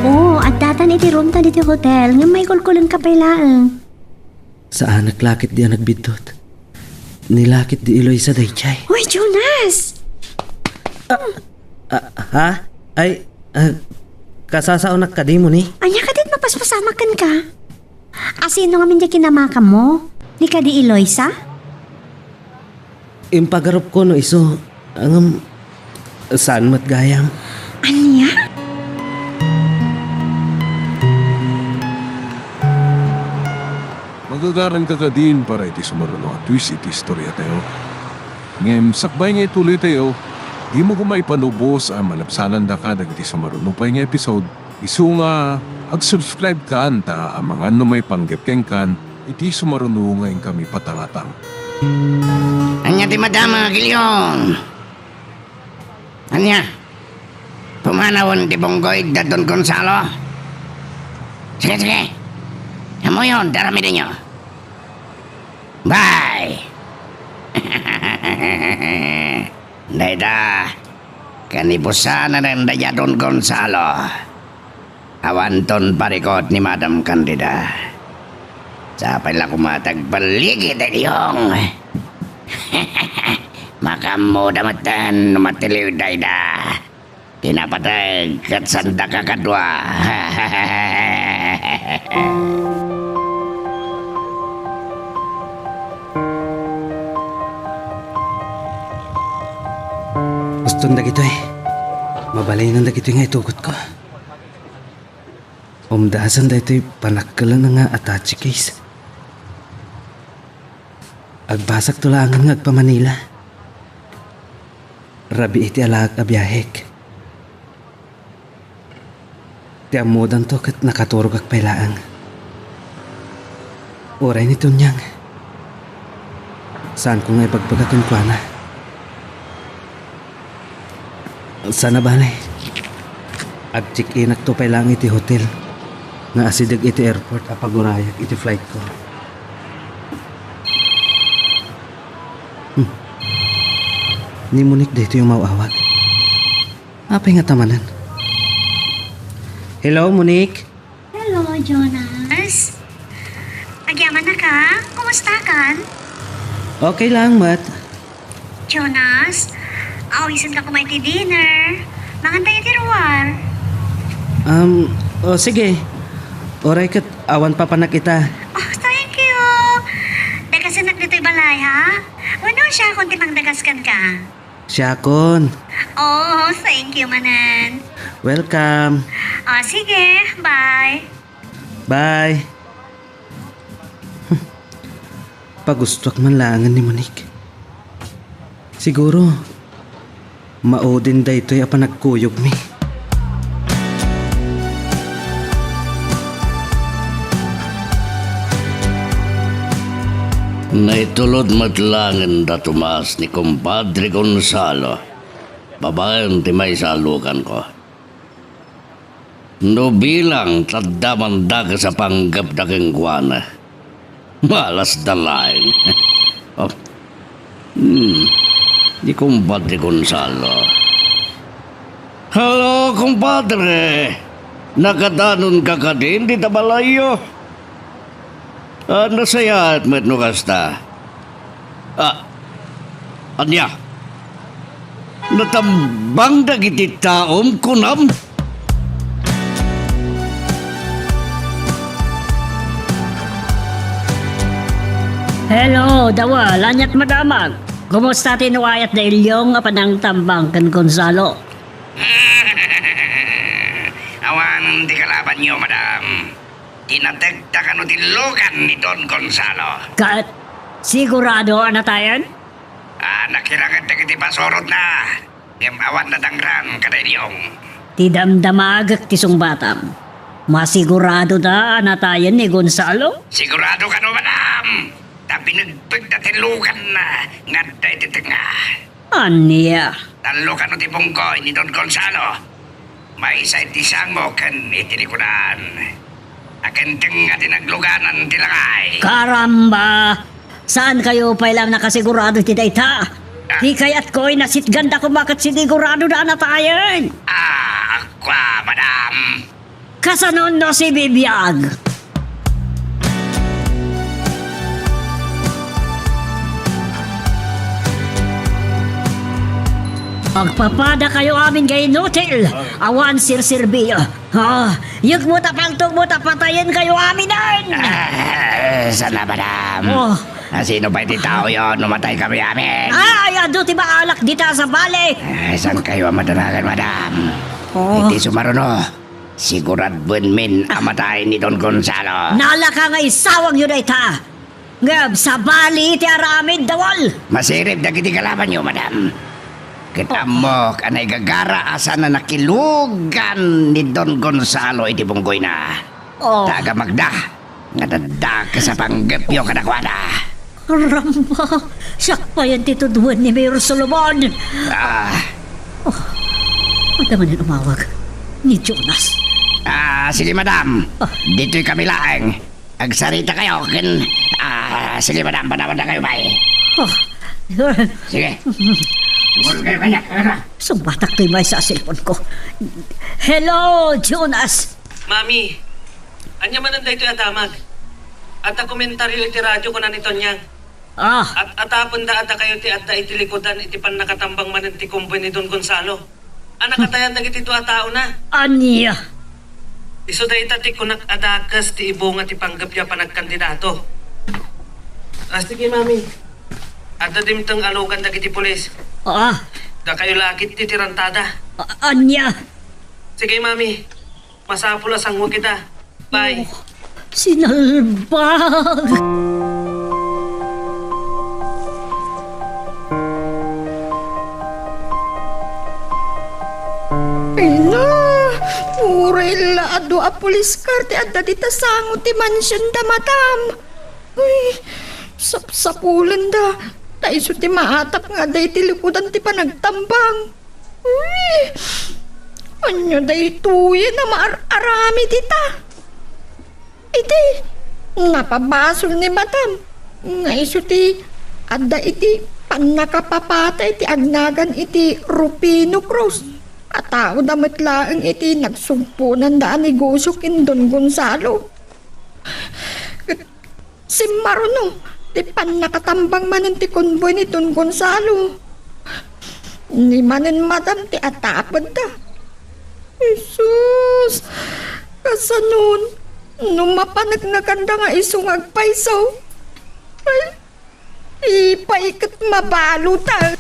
Oo, addatan iti roomta ditoy hotel, ngem maikulkulengka pay laeng. Saanak la ketdi a nagbiddut. Ni la ketdi Eloisa daydiay. Uy, Jonas! Ah, ah, ha? Ay, ah, kasasaonak kadi, Moni? Ania kadi ti mapaspasamak kenka? Asino ngamin ti kinamakammo? Ni kadi Eloisa? Impagarupko no isu, ngem saan met gayam. Ania? Magagaranka kadin para iti sumaruno a twist iti istoriatayo. Ngem sakbay nga ituloytayo, dimo koma ipanubos a malabsanandaka dagiti sumaruno pay nga episode. Isu nga, ag-subscribe-kan ta amangan no maipanggep kenkan iti sumaruno nga inkami patangatang. Ania ti madama, Gilion? Ania? Pumanawen ti bunggoy da Don Gonzalo? Sige, sige. Ammoyon, aramidenyo. Bye! Dayta, kanibusanan dayta Don Gonzalo. Awanton parikut ni Madam Candida. Sapay la koma ti agballigi dayta Gilion. Makaammoda metten no matiliw dayta. Ti napateg ket sanda kakadua. Uston dagitoy. Mabalinen dagitoy nga itugotko. Umdasen daytoy panakkelna nga attache case. Agbasakto laengen nga agpa-Manila. Rabii ti alaek a biahek. Ti ammodanto ket nakaturogak pay laeng. Uray ni Tonyang. Saanko nga ibagbaga kenkuana. Sana bale, agcheck-inakto pay laeng iti hotel nga asideg iti airport a pagurayak iti flightko. Hmm. Ni Monique daytoy umaw-awag. Apay ngata manen? Hello, Monique? Hello, Jonas. Agyamannaka? Kumustakan? Okay lang, Mat. Jonas, awisenka koma iti dinner. Mangan tayo iti ruar. Um, o sige. Oray ket awan papanak ita. Oh, thank you. Dagasennak ditoy balay, ha? Wenno siakon ti mangdagas kenka? Siakon. Oh, thank you manen. Welcome. Oh, sige. Bye. Bye. Pagustoak man laengen ni Monique. Siguro, maudin daytoy a panagkuyogmi. Naitulod met laengen da Tomas ni Kumpadre Gonzalo, babaen ti maysa a luganko. No bilang ta adda mandakes a panggepda kenkuana, malasda laeng. Oh. Hmm. Ni Kumpadre Gonzalo. Hello, kumpadre. Nakadanonka kadin dita balayyo? Ah, nasayaat met no kasta. Ah, ania? Natambang dagiti taom, kunam? Hello, Dawal. Aniat madamag? Kumusta ti nuayat da Ilyong a panangtambang ken Gonzalo? Awan ti kalabanyo, madam. Tinategta kano ti lugan ni Don Gonzalo. Ket sigurado a natayen? Ah, nakiranget dagiti pasurotna, ngem awan nadangran kada Ilyong. Ti damdamagek ti sungbatam. Masigurado da a natayen ni Gonzalo? Sigurado kano, madam! Ta binegpegda ti luganna nga adda iti tengnga. Ania? Tallo kano ti bunggoy ni Don Gonzalo. Maysa iti sango ken iti likudan. Aken tengnga ti nagluganan ti langay. Karamba! Saan kayo pay lang nakasigurado iti dayta? Ah. Ti kayatko, nasitganda koma ket sinigurado da a natayen. Ah, kua, madam. Kasano no sibibiag? Agpapada kayo amin nga inutil. Awan sirserbiyo. Ah, yegmo ta paltogmo ta patayen kayo aminen. Ah, sana, madam. Oh. Ah, sino pay ti taoyo no matay kami amin? Ay, adu ti maalak dita sa bale. Ah, saan kayo a madanagan, madam? Oh. Iti sumaruno. Siguraduenmin a matay ni Don Gonzalo. Nalaka nga isawagyo dayta. Ngem sabali ti aramid, Dawal. Masirib dagiti kalabanyo, madam. Ket ammok a naigagara a saan a nakilugan ni Don Gonzalo iti bunggoyna. Oh. Ta agamagda nga adda dakes a panggepyo kadakuada. Ramba, siak payen ti tuduen ni Mayor Solomon. Ah. Oh, adda manen umawag ni Jonas. Ah, sige, madam. Ah. Ditoy kami laeng. Agsarita kayo ken, ah, sige, madam, panawan na kayo, bay. Oh. Sige. Sumulod kayo kanya. Sungbatak toy maysa a cellphone ko. Hello, Jonas. Mami, ania manen daytoy a damag? Adda komentario iti radio, kuna ni Tonyang. Ah. At atapenda a dakayo ti adda iti likudan iti pannakatambang manen ti komboy ni Don Gonzalo. A nakatayan dagiti dua a taona. Ania? Isu dayta ti kunak a dakes ti ibunga ti panggepyo a panagkandidato. Ah, sige, Mami. Adda dimteng a lugan dagiti pulis. Ah. Dakayo la ketdi ti rantada. A-, ania? Sige, Mami. Masapul a sango kita. Bye. Oh, sinalbag. Ina, uray la adu a police car ti adda dita sango ti mansion da, madam. Uy, sapsapulen da. Ta isu ti maatap nga adda iti likudan ti panagtambang. Uy! Ania daytoyen a maar-aramid ita? Idi, napabasol ni Madam nga isu ti adda iti pannakapapatay ti agnagan iti Rufino Cruz a tao da met laeng iti nagsugponanda a negosio ken Don Gonzalo. Ket simmaruno ti pannakatambang manen ti konboy ni Don Gonzalo. Ni manen Madam ti atapedda. Jesus! Kasanon, no mapaneknekanda nga isu nga agpayso? Ay, ipay ket mabalutan.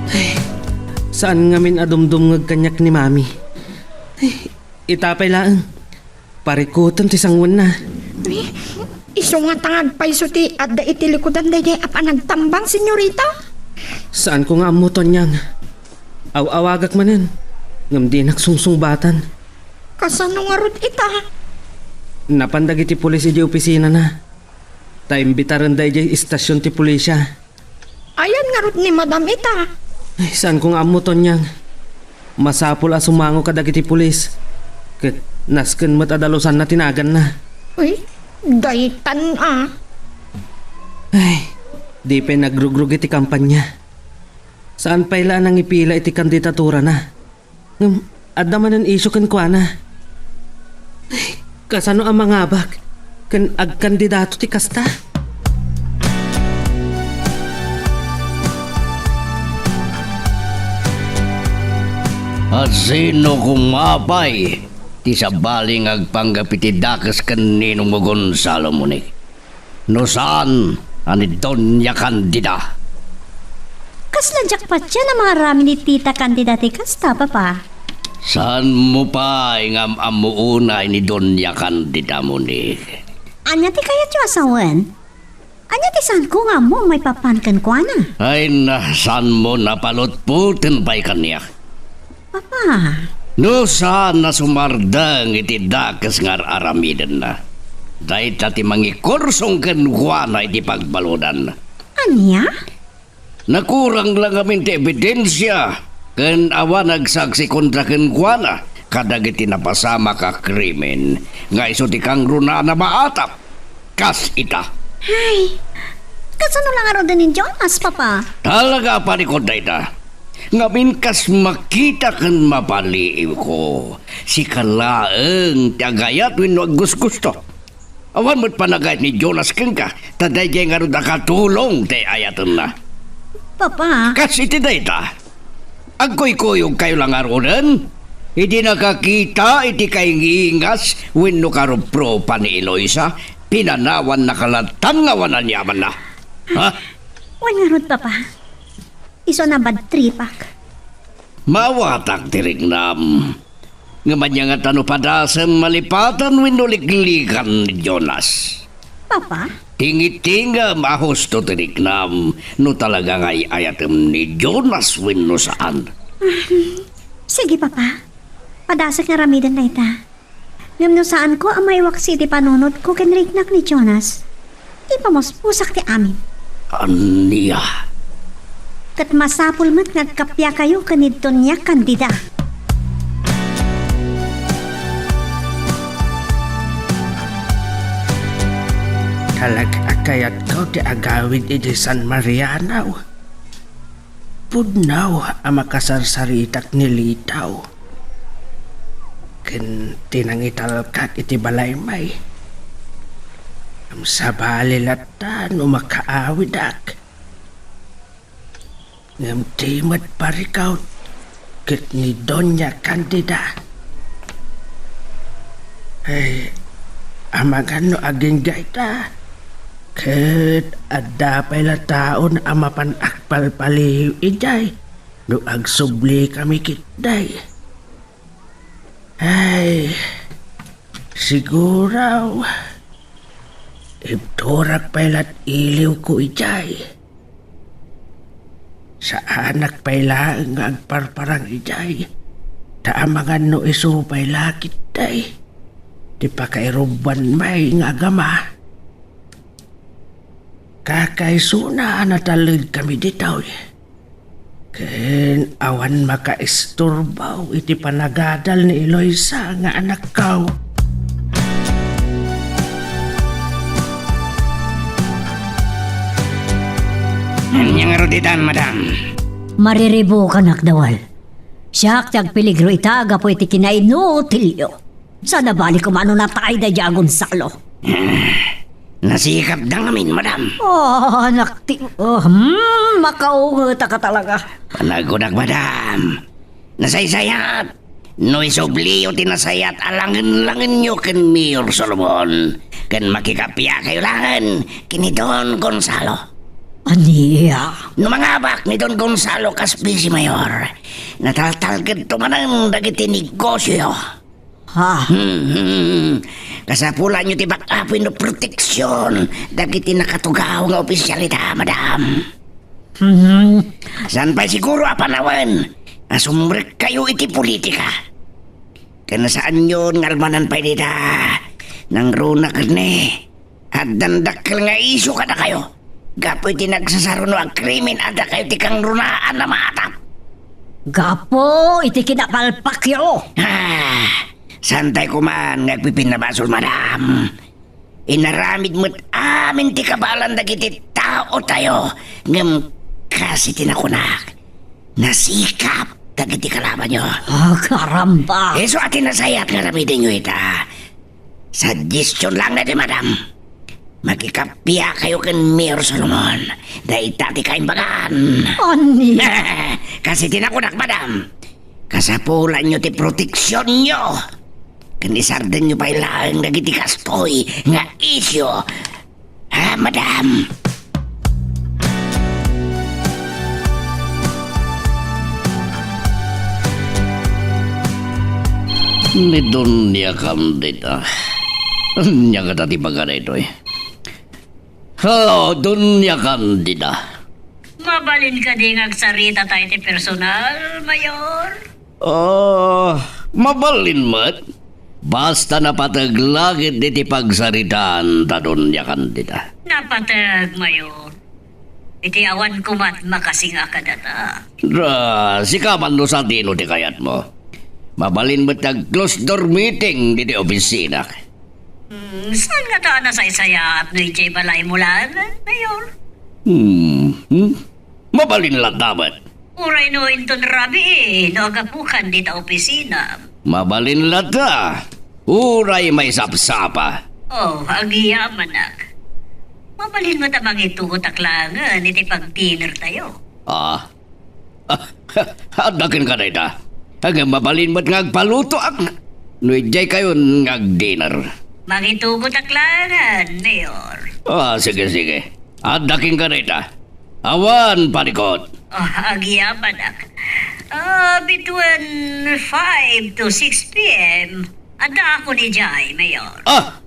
Ay, saan ngamin a dumdumngeg kaniak ni Mami. Ay, ita pay laeng. Parikutem ti sanguenna. Ay, isu ngata nga agpayso ti adda iti likudan daydiay a panagtambang, senyorita? Saanko nga ammo, Tonyang. Aw-awagak manen, ngem dinak sungsungbatan. Kasano ngarud ita? Napan dagiti pulis idiay opisinana, ta imbitarenda idiay istasion ti pulisia. Ayan ngarud ni Madam ita? Ay, saanko nga ammo, Tonyang. Masapul a sumango kadagiti pulis, ket nasken met a dalusanna ti naganna. Uy, daytan a. Ay, di pay nagrugrugi ti kampanya. Saan pay la a nangipila iti kandidaturana. Ngem adda manen isyu kenkuana. Ay, kasano a mangabak ken agkandidato ti kasta? Asino koma pay ti sabali nga agpanggep iti dakes ken Ninong Gonzalo, Monique? No saan a ni Doña Candida. Kasla diak patien a maaramid ni Tita Candida ti kasta, Papa. Saanmo pay nga am-ammo unay ni Doña Candida, Monique? Ania ti kayatyo a sawen? Ania ti saanko nga ammo a maipapan kenkuana? Ay na, saanmo napalutpoten pay kaniak? Papa. No saan a sumardeng iti dakes nga ar-aramidenna, dayta ti mangikursong kenkuana iti pagbaludan. Ania? Nakurang la ngamin ti ebidensia ken awan agsaksi kontra kenkuana kadagiti napasamak a krimen nga isu ti kangrunaan a maatap. Kas ita. Ay, kasano la ngaruden ni Jonas, Papa? Talaga a parikut dayta. Ngamin kas makita ken mapaliiwko, sika laeng ti agayat wenno aggusgusto. Awan met panagayat ni Jonas kenka, ta daydiay ngarud a katulong ti ayatenna. Papa. Kas iti dayta, agkuykuyogkayo la ngaruden idi nakakita iti kaingingas wenno karuprupa ni Eloisa, pinanawannaka latta nga awan aniamanna. Ha? Wen ngarud, Papa. Isu a nabadtripak. Maawatak ti riknam. Ngem ania ngata no padasem malipatan wenno liklikan ni Jonas? Papa? Tingitingem a husto ti riknam no talaga nga ay-ayatem ni Jonas wenno saan. Sige, Papa. Padasek nga aramiden dayta. Ngem no saanko a maiwaksi iti panunotko ken riknak ni Jonas, ipamuspusak ti amin. Ania? Ket masapul met nga agkappiakayo ken ni Doña Candida. Talaga a kayatko ti agawid iti San Mariano. Pudno a makasarsaritak ni Litaw ken ti nangitalkak iti balaymi. Ngem sabali latta no makaawidak. Ngem di met parikut ket ni Doña Candida. Ay, amangan no agingga ita, ket adda pay la taon a mapan agpalpaliw idiay no agsubli kami ketdi. Ay, siguro, ibturak pay la't iliwko idiay. Saanak pay laeng nga agparparang idiay, ta amangan no isu pay la ketdi. ti pakairubbuan met nga agama. Kakaisuna a natalekami ditoy. Ken awan makaisturbo iti panagadal ni Eloisa nga anakko. Ania ngarud ditan, madam? Mariribukanak, Dawal. Siak ti agpeligro ita gapu iti kinainutilyo. Saan a bali koma no natay daydiay a Gonzalo. Nasikapda ngamin, madam. Oh, anak ti, oh, hmm, makaungetaka talaga. Panagkunak, madam. Nasaysayat. No isubliyo ti nasayaat a langen-langenyo ken Mayor Solomon, ken makikappia kayo laeng ken ni Don Gonzalo. Ania? No mangabak ni Don Gonzalo kas Vice Mayor, nataltalkedto manen dagiti negosioyo. Ha? Hmm, hmm. Kasapulanyo ti backup wenno proteksion dagiti nakatugaw nga opisyal ita, madam. Hmm. Saan pay siguro a panawen a sumrekkayo iti politika. Ken saanyon nga almanan pay dita. Nangruna ketdi, addan dakkel nga isyu kadakayo. Gapu iti nagsasaruno a krimen, addakayo ti kangrunaan a maatap. Gapu iti kinapalpakyo. Ah, saantay koma nga agpipinnabasol, madam. Inaramid met amin ti kabaelan dagiti taotayo, ngem kas iti nakunak, nasikap dagiti kalabanyo. Ah, karamba! Isu a ti nasayaat nga aramidenyo ita. Suggestion laeng daytoy, madam. Makikappia kayo ken Mayor Solomon. Dayta ti kaimbagan. Ania? Kas iti nakunak, madam. Kasapulanyo ti proteksionyo. Ken isardenyo pay laeng dagiti kastoy nga isyu. Ha, madam? Ni Doña Candida. Ania ngata ti baga daytoy? Hello, Doña Candida. Mabalin kadi nga agsarita tayo ti personal, Mayor? Ah, mabalin met. Basta napateg la ketdi ti pagsaritaan ta, Doña Candida. Napateg, Mayor. Iti awan koma ti makasinga kadata. Ra, sika man no sadino ti kayatmo. Mabalin met ti ag-close door meeting ditoy opisina. Hmm, saan ngata a nasaysayaat no idiay balaymo laeng, Mayor? Hmm, hmm? Mabalin latta met. Uray no inton rabii, no agapukan dita opisina. Mabalin latta. Uray maisapsapa. Oh, agyamanak. Mabalin met a mangitugotak laengen iti pag-dinner tayo. Ah. Ah, adda kenka dayta. Ngem mabalin met nga agpalutoak no idiay kayon nga agdinner. Mangitugotak laengen, Mayor. Ah, sige, sige. Adda kenka dayta. Awan panikot. Ah, agyamanak. Ah, between five to six P M, addaakon idiay, Mayor. Ah!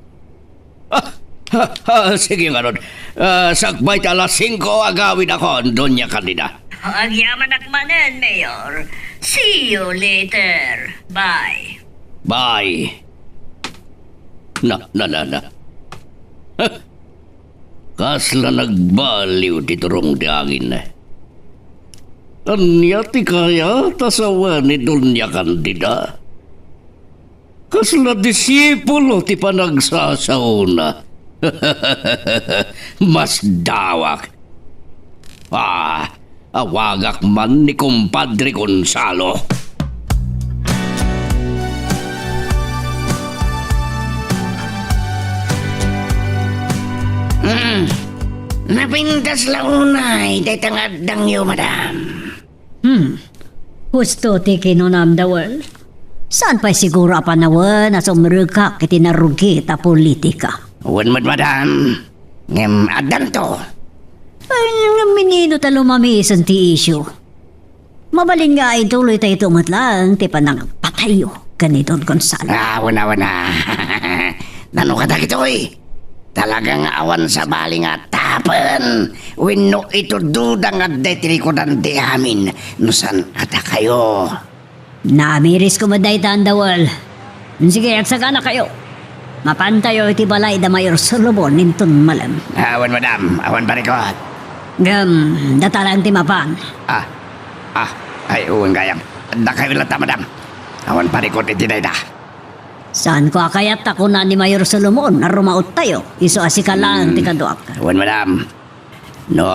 Ah, ah, ah, sige ngarud. Ah, sakbay ti alas singko, agawidakon, Doña Candida. Agyamanak manen, Mayor. See you later. Bye. Bye. Na, na, na, na. Huh? Kasla nagbaliw ti turong ti angin. Ania ti kayat a sawen ni Doña Candida? Kasla disipulo ti panagsasaona. Masdawak. Ah, awagak man ni Kumpadre Gonzalo. Mm. Napintas la unay dayta nga addangyo, madam. Hmm. Husto ti kinunam, Dawal. Saan pay siguro a panawen a sumrekak iti narugit a politika? Wen met, madam. Ngem addanto. Ay, ngem minino ta lumamisen ti isyu? Mabalin nga ituloy tayo met laeng ti panagpatayyo ken ni Don Gonzalo. Ah, wen a, wen a. Nano kadagitoy? Talaga nga awan sabali nga atapen wenno itududa nga adda iti likudan ti amin no saan a dakayo. Namiris koma dayta, Dawal. Sige, agsaganakayo. Mapantayo iti balay da Mayor Solomon inton malem. Awan, madam. Awan parikut. Ngem, data laeng ti mapan. Ah, ah, ay, wen gayam. Dakayo latta, madam. Awan parikut iti dayta. Saanko a kayat ta kuna ni Mayor Solomon a rumauttayo, isu a sika laeng ti kaduak. Wen, madam. No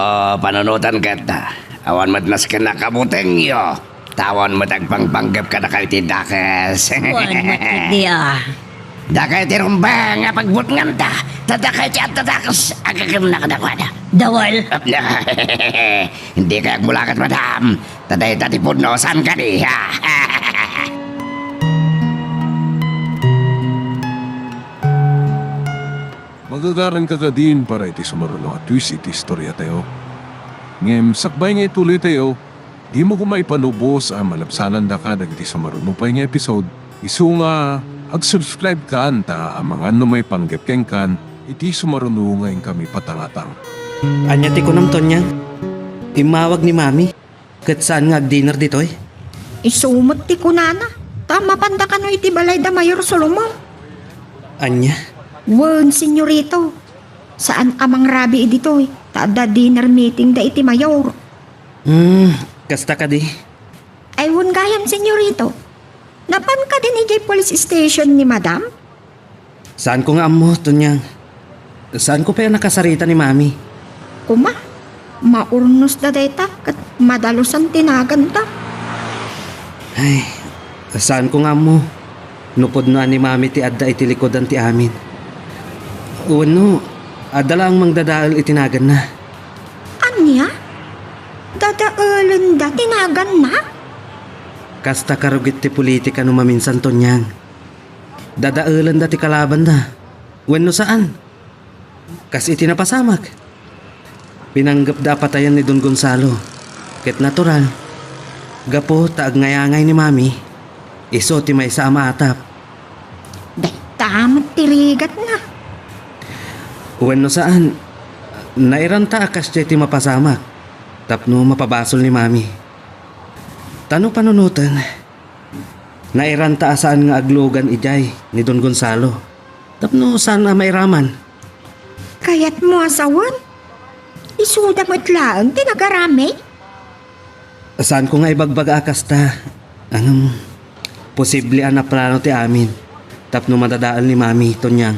panunoten ket, awan met nasken a kabutengyo, ta awan met agpangpanggep kadakayo ti dakes. Wen met iti a. Dakayo ti rumbeng a pagbutnganda, ta dakayo ti adda dakes a gagemna kadakuada. Dawel. Dika agmulakat, madam. Ta dayta ti pudno, saan kadi? Magagaranka kadin para iti sumaruno a twist iti istoriatayo. Ngem sakbay nga ituloytayo, dimo koma ipanubos a malabsanandaka dagiti sumaruno pay nga episode. Isu nga, ag-subscribe kan ta amangan no maipanggep kenkan iti sumaruno nga inkami patangatang. Ania ti kunam, Tonyang? Immawag ni Mami. Ket saan nga agdinner ditoy? Isu met ti kunana, ta mapanda kano iti balay da Mayor Solomon. Ania? Wen, senyorito. Saan a mangrabii ditoy, ta adda dinner meeting da iti mayor. Hmm, kasta kadi? Ay, wen gayam, senyorito. Napan kadin idiay police station ni madam? Saanko nga ammo, Tonyang. Saanko pay a nakasarita ni Mami. Kuma, maurnosda dayta ket madalusan ti naganda. Ay, saanko nga ammo no pudnoan ni Mami ti adda iti likudan ti amin. Wenno, adda laeng mangdadael iti naganna. Ania? Dadaelenda ti naganna? Kasta karugit ti politika no maminsan, Tonyang. Dadaelenda ti kalabanda wenno saan. Kas iti napasamak, pinanggepda a patayen ni Don Gonzalo, ket natural, gapu ta agngayangay ni Mami, isu ti maysa a maatap. Dayta met ti rigatna. Wenno saan, nairanta a kasdiay ti mapasamak tapno mapabasol ni Mami. Ta no panunoten, nairanta a saan nga aglugan idiay ni Don Gonzalo tapno saan a mairaman. Kayatmo a sawen? Isuda met laeng ti nagaramid? Saanko nga ibagbaga a kasta, ngem posible a naplano ti amin tapno madadael ni Mami, Tonyang.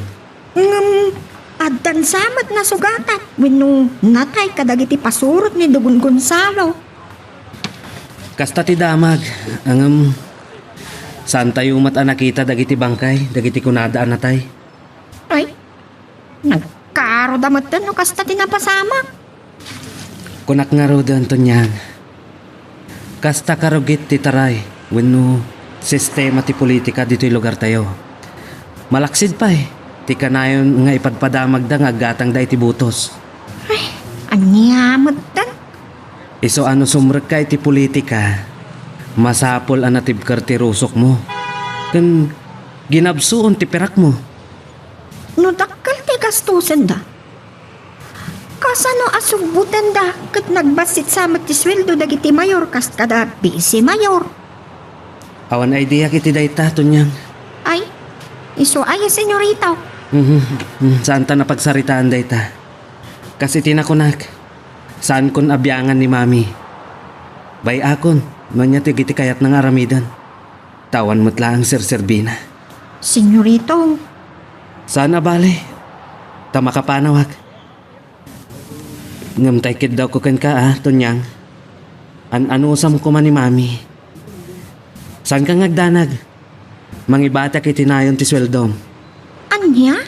Ngem addan sa met nasugatan wenno natay kadagiti pasurot ni Don Gonzalo? Kasta ti damag, ngem saantayo met a nakita dagiti bangkay dagiti kunada a natay. Ay, nagkaruda metten no kasta ti napasamak. Kunak ngaruden, Tonyang. Kasta karugit ti taray wenno sistema ti politika ditoy lugartayo. Malaksid pay ti kanayon nga ipadpadamagda nga aggatangda iti butos. Ay, ania metten? Isu a no sumrekka iti politika, masapul a natibker ti rusokmo ken ginabsuon ti pirakmo. No dakkel ti gastosenda, kasano a subbutenda ket nagbassit sa met ti sueldo dagiti mayor kas kada bisi mayor? Awan ideak iti dayta, Tonyang. Ay, isu aya, senyorito? Mhm, mhm, saanta a pagsaritaan dayta. Kas iti nakunak, saankon a biangan ni Mami. Bay-akon no ania ti dagiti kayatna nga aramiden. Ta awan met laeng serserbina. Senyorito. Saan a bale, ta makapanawak. Ngem ta ikeddawko kenka a, Tonyang. An-anusam koma ni Mami. Saanka nga agdanag. Mangibatak iti nayon ti sueldom. Ania?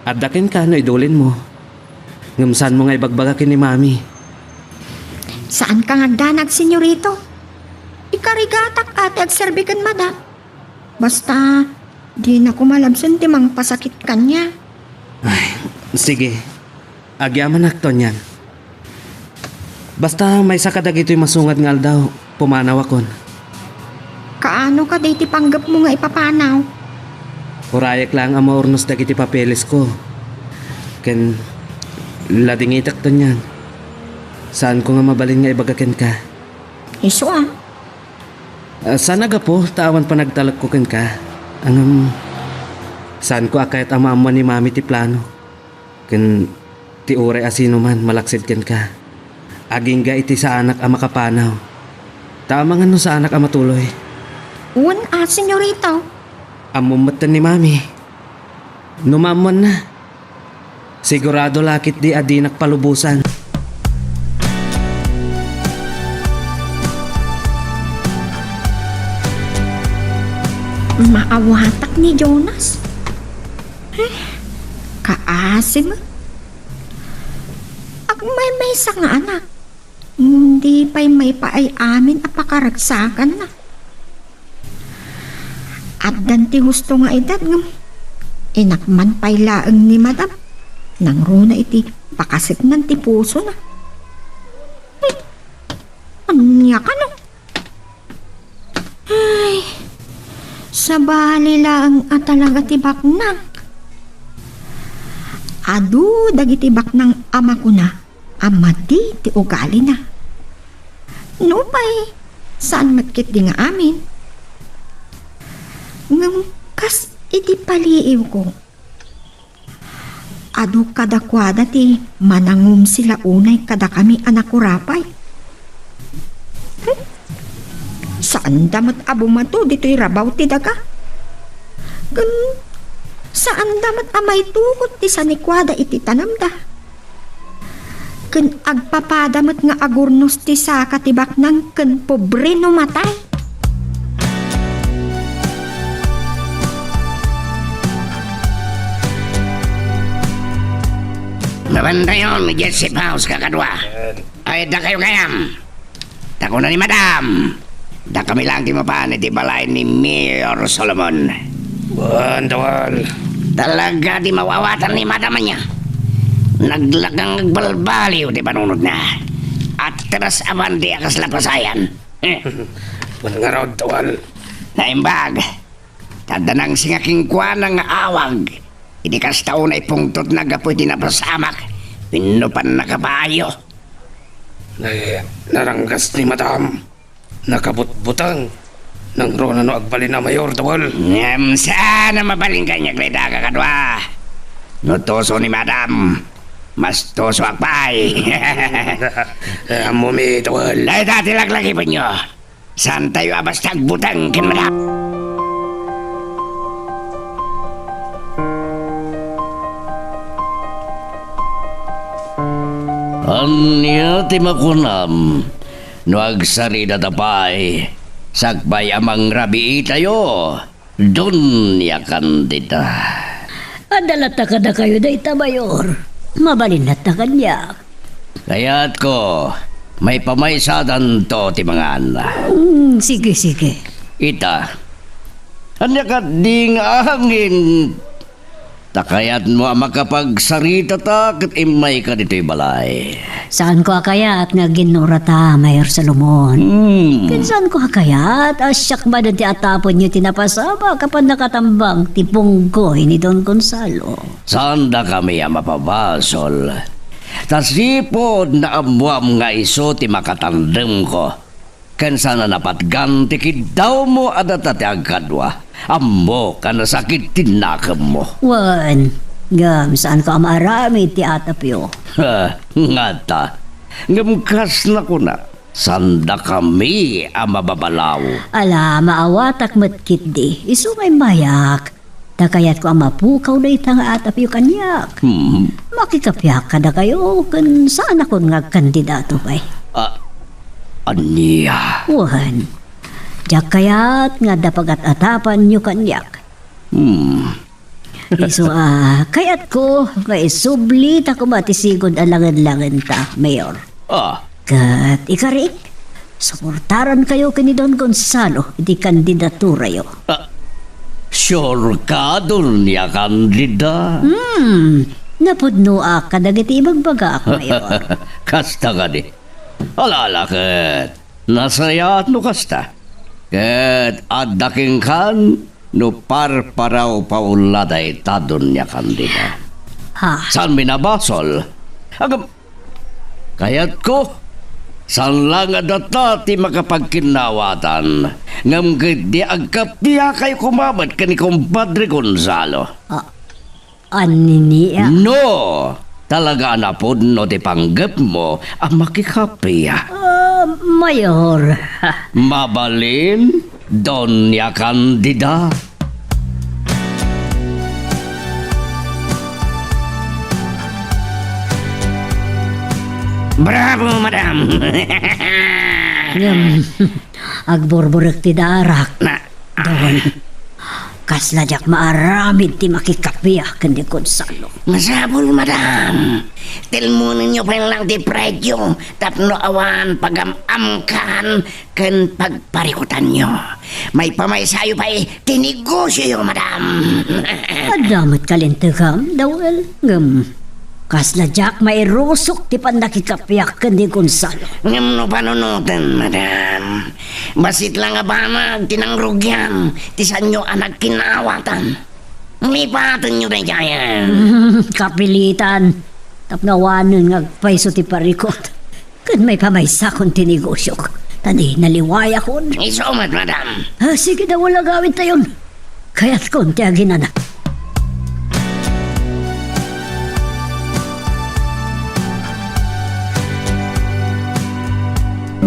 Adda kenka no idulinmo. Ngem saanmo nga ibagbaga ken ni Mami. Saanka nga agdanag, senyorito. Ikarigatak a ti agserbi ken madam. Basta, dina koma labsen ti mangpasakit kaniak. Ay, sige. Agyamanak, Tonyang. Basta maysa kadagitoy masungad nga aldaw, pumanawakon. Kaano kadi ti panggepmo nga ipapanaw? Urayek laeng a maurnos dagiti papelesko. Ken ladingitek, Tonyang. Saanko nga mabalin nga ibaga kenka. Isu a. Ah, saan a gapu ta awan panagtalekko kenka. Ngem, Saanko a kayat a maammuan ni Mami ti plano ken ti uray a sinoman malaksid kenka. Agingga iti saanak a makapanaw. Ta amangan no saanak a matuloy. Wen a, senyorito. Ammom metten ni Mami. No maammuanna, sigurado la ketdi a dinak palubosan. Maawatak ni Jonas. Eh, kaasi met. Agmaymaysa nga anak. Ngem di pay maipaay amin a pakaragsakanna. Addan ti husto nga edad ngem inakman pay laeng ni Madam. Nangruna iti pakaseknan ti pusona. Hmm. Ania kano? Ay, sabali laeng a talaga ti baknang. Adu dagiti baknang a makuna a madi ti ugalina. Nupay, saan met ketdi nga amin. Ngem kas iti paliiwko, adu kadakuada ti manangumsila unay kadakami a nakurapay. Hmm? Saanda met a bumato ditoy rabaw ti daga. Ken saanda met a maitukot ti sanikuada iti tanemda. Ken agpapada met nga agurnos ti saka ti baknang ken pobre no matay. Mapantayon, Jesse Paus, kakadua. Ay, dakayo gayam. Ta kuna ni Madam, dakami lang ti mapan iti balay ni Mayor Solomon. Wen, Dawal. Talaga ti mawawatan ni Madam ania. Naglakang agbalbaliw ti panunotna. Atras a bandi a kasla pasayan. Wen ngarud, Dawal. Naimbag. Ta adda nangsinga kenkuana nga awag. Idi kasta unay pungtotna gapu iti napasamak wenno pannakabayo. Nay, naranggas ni Madam. Nakabutbuteng. Nangruna no agbalin a mayor, Dawal. Ngem saan a mabalin kaniak dayta, kakadua. No tuso ni Madam, mas tusoak pay. Eh, ammomi, Dawal. Dayta ti laglagipenyo. Saantayo a basta agbuteng ken Madam. Ania ti makunam no agsaridata pay sakbay a mangrabiitayo, Doña Candida? Adda latta kadakayo dayta, Mayor. Mabalin latta kaniak. Kayatko, maipamaysadatanto ti mangan. Mm, sige, sige. Ita, ania kadi nga angin? Ta kayatmo a makapagsaritata ket immayka ditoy balay. Saanko a kayat nga aginnuorata, Mayor Solomon. Hmm. Ken saanko a kayat a siak manen ti atapenyo ti napasamak a pannakatambang ti punggoy ni Don Gonzalo. Saandakami a mapabasol. Ta sipud naammoam nga isu ti makatandemko, ken saan a napatgan ti kiddawmo a data ti agkadua. Ammok a nasakit ti nakemmo. Wen, ngem saanko a maaramid ti atapyo. Ha, ngata. Ngem kas nakuna, saandakami a mababalaw. Ala, maawatak met ketdi. Isu nga immayak. Ta kayatko a mapukaw dayta nga atapyo kaniak. Hmm. Makikapiak kadakayo ken saanakon nga agkandidato pay. Ah, ania? Wen, diak kayat nga adda pagat-atapanyo kaniak. Hmm. Isu a, kayatko nga isublita koma ti sigud a langen-langenta, Mayor. Ah. Ket ikarik, suportarankayo ken ni Don Gonzalo iti kandidaturayo. Ah, sure ka, Doña Candida? Hmm, napudnoak kadagiti ibagbagaak, Mayor. Kasta kadi. Ala, ala, ket nasayaat no kasta. Ket adda kenkan no parparawpaw la dayta, Doña Candida. Ha? Saanmi a basol? Agam, kayatko Saan la nga data ti makapagkinnaawatan, ngem ketdi agkapiakayo koma met ken ni Compadre Gonzalo. Ah, Anini a? No, talaga a napudno ti panggepmo a makikapia. Ah, Mayor. Mabalin, Doña Candida. Bravo, madam! Ngem, agburburek ti darak. Na, Don, kasla diak maaramid ti makikapia ken ni Gonzalo. Masapul, madam. Telmonenyo pay lang ti presio tapno awan pagam-amkan ken pagparikutanyo. Maipamaysayo pay ti negosioyo, madam. Adda met kalintegam, Dawel, ngem kasla diak mairusok ti pannakikapiak ken ni Gonzalo. Ngem no panunoten, madam, bassit la nga banag ti nangrugian ti saanyo a nagkinnaawatan. Lipatenyo daydiayen. Kapilitan. Tapno awanen nga agpayso ti parikut. Ken maipamaysakon ti negosiok. Ta di naliwayakon. Isu met, madam. Ah, sige, Dawel, agawidtayon. Kayatkon ti aginana.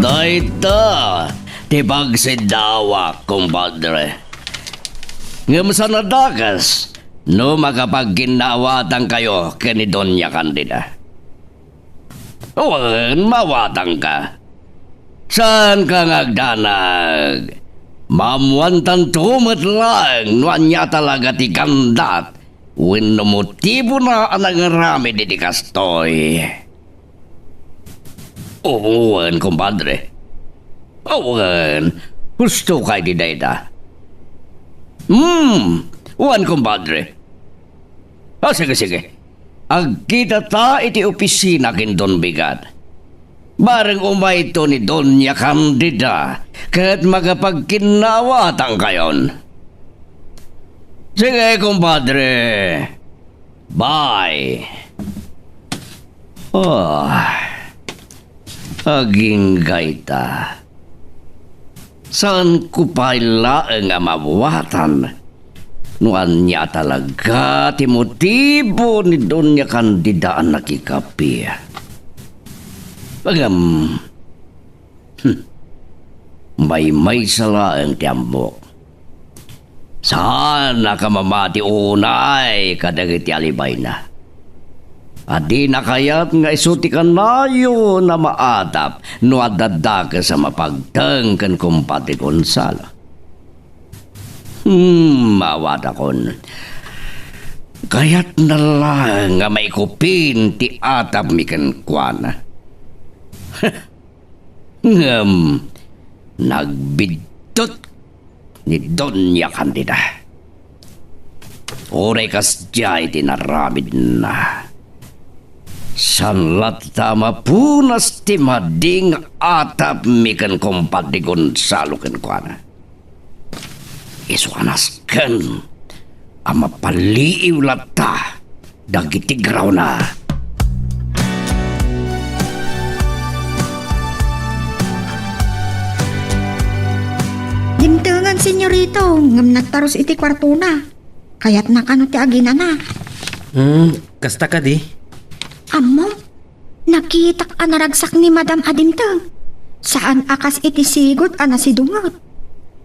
Dayta ti pagsiddawak, kumpadre. Ngem saan a dakes no makapagkinnaawatangkayo ken ni Doña Candida. Wen, maawatangka. Saanka nga agdanag. Maammoantanto met laeng no ania talaga ti gandat wenno motibona a nangaramid iti kastoy. Oo, wen, kumpadre. Oo, wen. Husto kay di dayta. Hmm, wen, kumpadre. Ah, sige, sige. Agkitata iti opisina ken Don Bigat. Bareng umayto ni Doña Candida ket makapagkinnaawatangkayon. Sige, kumpadre. Bye. Ah, agingga ita. Saanko pay laeng a maawatan no ania talaga ti motibo ni Doña Candida a nakikapi. Ngem, hmm, maymaysa laeng ti ammok. Saan a kamamati unay kadagiti alibayna. A dina kayat nga isu ti kanayon a maatap no adda dakes a mapagteng ken Kumpadre Gonzalo. Hmm, maawatakon. Kayatna laeng nga maikupin ti atapmi kenkuana. Ngem nagbiddut ni Doña Candida. Uray kasdiay ti inaramidna. Saan latta a mapunas ti madi nga atapmi ken Kumpadre Gonzalo kenkuana. Isu a nasken a mapaliiw latta dagiti grawna. Dimtengen, Senyorito, ngem nagtarus iti kuartona. Kayatna kano ti aginana? Hmm, kasta kadi? Ammom, nakitak a naragsak ni Madam a dimteng. Saan a kas iti sigud a nasidunget.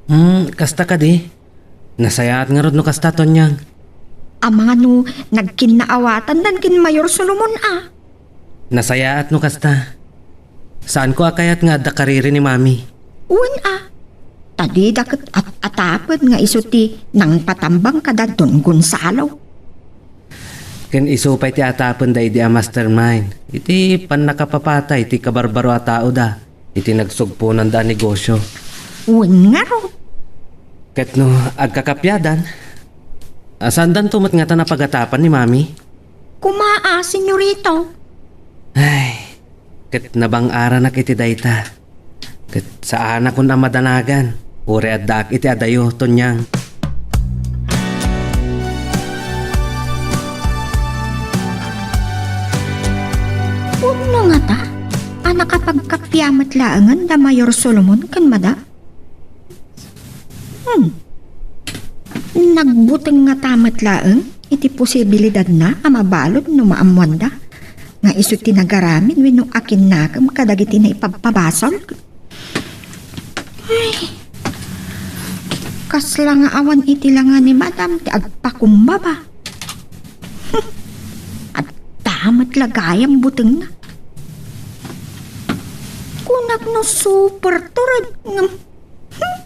Hmm, kasta kadi? Nasayaat ngarud no kasta, Tonyang. Amangan no nagkinnaawatan dan ken Mayor Solomon a. Nasayaat no kasta. Saanko a kayat nga adda kariri ni Mami. Wen a. Ta dida ket at-atapen nga isu ti nangpatambang kada Don Gonzalo. Ken isu pay ti atapenda idi a mastermind iti pannakapapatay ti kabarbaro a taoda iti nagsugponanda a negosio. Wen ngarud. Ket no agkakapiadan, a, saandanto met ngata napagatapan ni Mami? Koma a, Senyorito. Ay, ket nabang-aranak iti dayta. Ket saanakon a madanagan, uray addaak iti adayo, Tonyang. Pudno ngata? Nakapagkappia met laengen da Mayor Solomon ken Madam? Hmm. Nagbuteng ngata met laeng iti posibilidadna a mabalud no maammoanda nga isu ti nagaramid wenno akinnakem kadagiti naipabpabasol. Ay, kasla nga awan iti langa ni Madam ti agpakumbaba. Adda met la gayam butengna. Kunak no super tured ngem, hmm,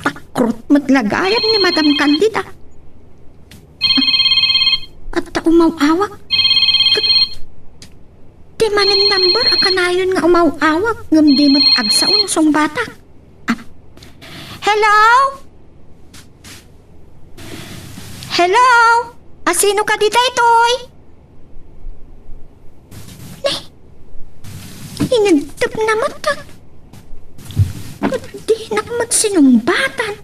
takrot met la gayam ni Madam Candida. Adda umaw-awag. Ket ti manen number a kanayon nga umaw-awag ngem di met agsao no sungbatak. Ah. Hello? Hello? Asino kadi daytoy? Nay, inigtepna met. Dinak met sinungbatan.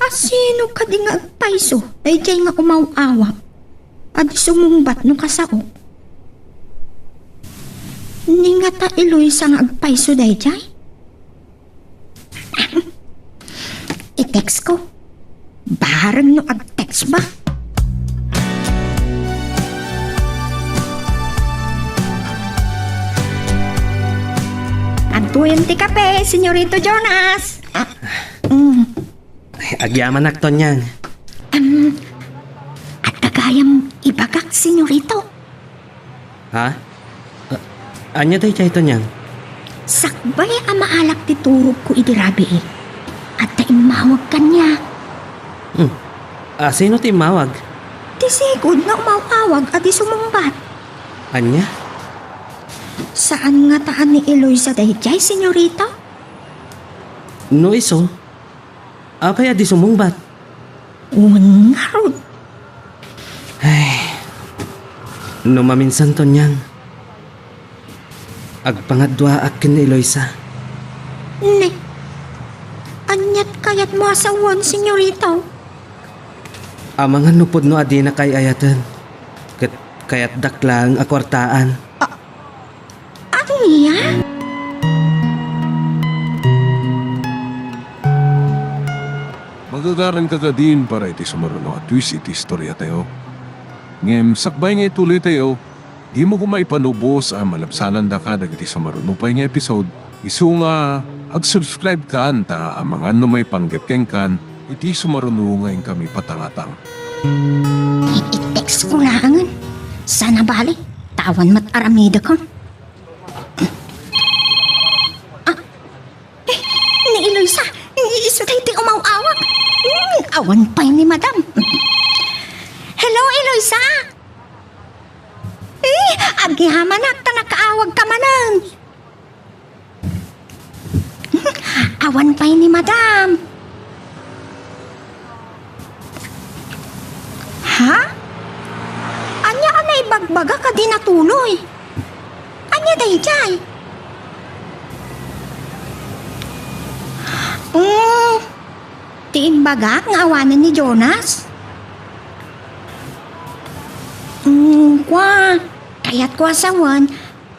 Asino kadi nga agpayso daydiay nga umaw-awag a di sumungbat no kasaok? Ni ngata Eloisa nga agpayso daydiay? I-text ko. Bareng no ag-text ba? Agtoyen ti kape, Senyorito Jonas. Ah, mm. Agyamanak, Tonyang. Em, adda gayam ibagak, Senyorito. Ha? A-, ania daydiay, Tonyang? Sakbay a maalak ti turogko idi rabii, adda immawag kaniak. Hmm. Asino ti immawag? Ti sigud nga umaw-awag a di sumungbat. Ania? Saan ngata a ni Eloisa daydiay, Senyorito? No isu, apay a di sumungbat? Wen ngarud. Ay, no maminsan, Tonyang, agpangaduaak ken ni Eloisa. Ne, aniat kayatmo a sawen, Senyorito? Amangan no pudno a dinak ay-ayaten, ket kayatdak laeng a kuartaan. A-, Ania? Magagaranka kadin para iti sumaruno a twist iti istoriatayo. Ngem sakbay nga ituloytayo, dimo koma ipanubos a malabsanandaka dagiti sumaruno pay nga episode, isu nga ag-subscribe kan ta amangan no maipanggep kenkan iti sumaruno nga inkami patangatang. I-, i-text ko laengen. Sana bali, ta awan met aramidek. Ah, eh, ni Eloisa, isu daytoy umaw-awag. Hmm, awan pay ni Madam. Hello, Eloisa! Eh, agyamanak ta nakaawagka manen. Awan pay ni Madam. Ha? Ania a naibagbagak a di natuloy? Ania daydiay? Mm, ti imbagak nga awanen ni Jonas? Mm, kua, kayatko a sawen,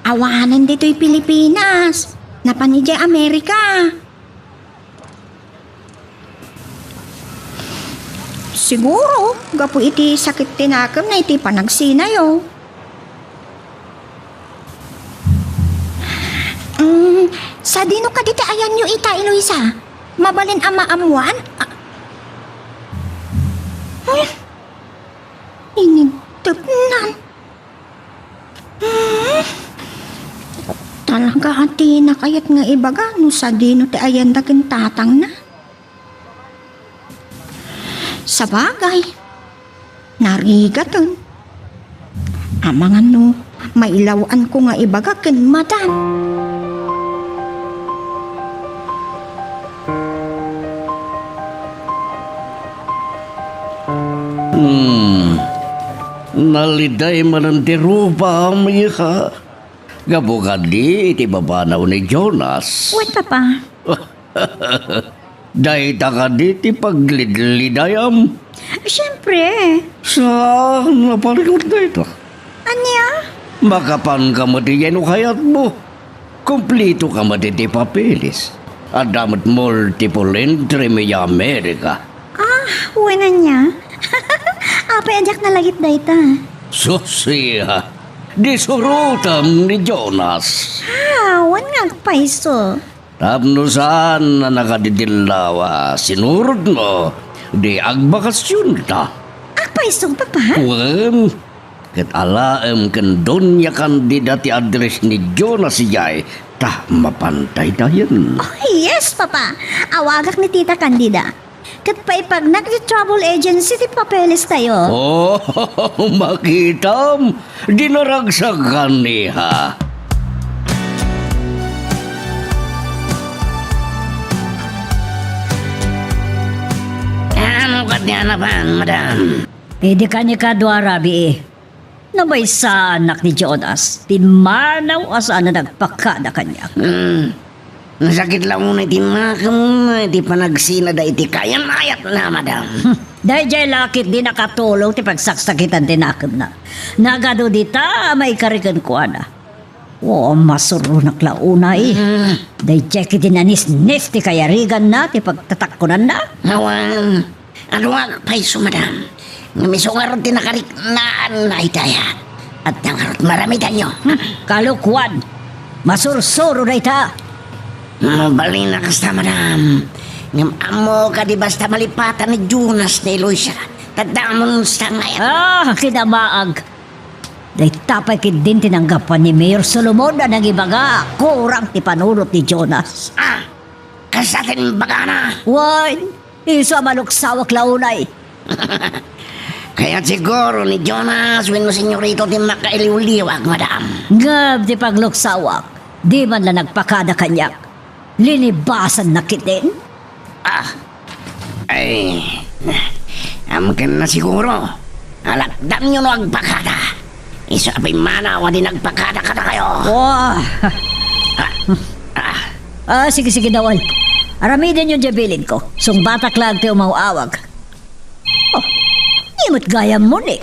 awanen ditoy Pilipinas. Napan idiay Amerika. Siguro, gapu iti sakit ti nakemna iti panagsinayo. Mm, sadino kadi ti ayanyo ita, Eloisa? Mabalin a maammoan? Ah. Hmm. Inigtepnan. Hmm? Talaga a dinak kayat nga ibaga no sadino ti ayanda ken tatangna. Sabagay, narigaten. Amangan no mailaw-anko nga ibaga ken Madam. Hmm. Naliday manen ti rupam, iha. Gapu kadi iti babanaw ni Jonas. Wen, Papa. Dayta kadi ti paglidlidayam? Siempre. Saan a parikut dayta? Ania? Makapanka met idiay no kayatmo. Kumplitoka met iti papeles. Adda met multiple entry idiay Amerika. Ah, wen ania? Apay a diak nalagip dayta? Sus, siya. Disurutem ni Jonas. Ah, wen nga agpayso. Tapno saan a nakadidillaw a sinurotmo, di agbakasionta. Agpayso, Papa? Wen, ket alaem ken Doña Candida ti address ni Jonas idiay ta mapantaydayen. Oh, yes, Papa. Awagak ni Tita Candida. Ket paipagnak ti travel agency ti papeles tayo. Oh, makitam, di naragsakan, iha. Ano ket ni anapan, madam? Idi kani kadua rabii. Nabaysaanak ni Jonas ti manaw a saan a nagpakada kaniak. Hmm. Nasakit la unay ti nakemna iti panagsinada iti kayan-ayatna, madam. Daydiay la ket di nakatulong ti pagsaksakitan ti nakemna. Nagadu dita a maikari kenkuana. O, masuronak la unay. Hmm. Daydiay ket di nanisnis ti kayariganna ti pagtatakkunanna. Awan. Adu nga agpayso, madam. Ngem isu ngarud ti nakariknaanna iti ayat. Adda ngarud maramidanyo. Kalokuan! Masursuro dayta! Mabalin a kasta, madam. Ngem ammok a di basta malipatan ni Jonas ni Eloisa. Taddamonsta nga. Ah, kinamaag! Dayta pay ketdin ti nanggapuan ni Mayor Solomon a nangibaga a kurang ti panunot ni Jonas. Ah! Kasta ti imbagana? Wen, isu a maluksawak la unay. Kayat siguro ni Jonas wenno Senyorito ti makailiwliwak, madam. Ngem ti pagluksawak, di man la nagpakada kaniak. Linibasanna ketdin? Ah, ay, amkenna siguro. Alakdamyo no agpakada. Isu a pimmanaw a di nagpakada kadakayo. Oh. Ah, ah. Ah, sige, sige, Dawal. Aramidenyo diay bilinko. Sungbatak laeng ti umaw-awag. Oh, di met gayammo ni.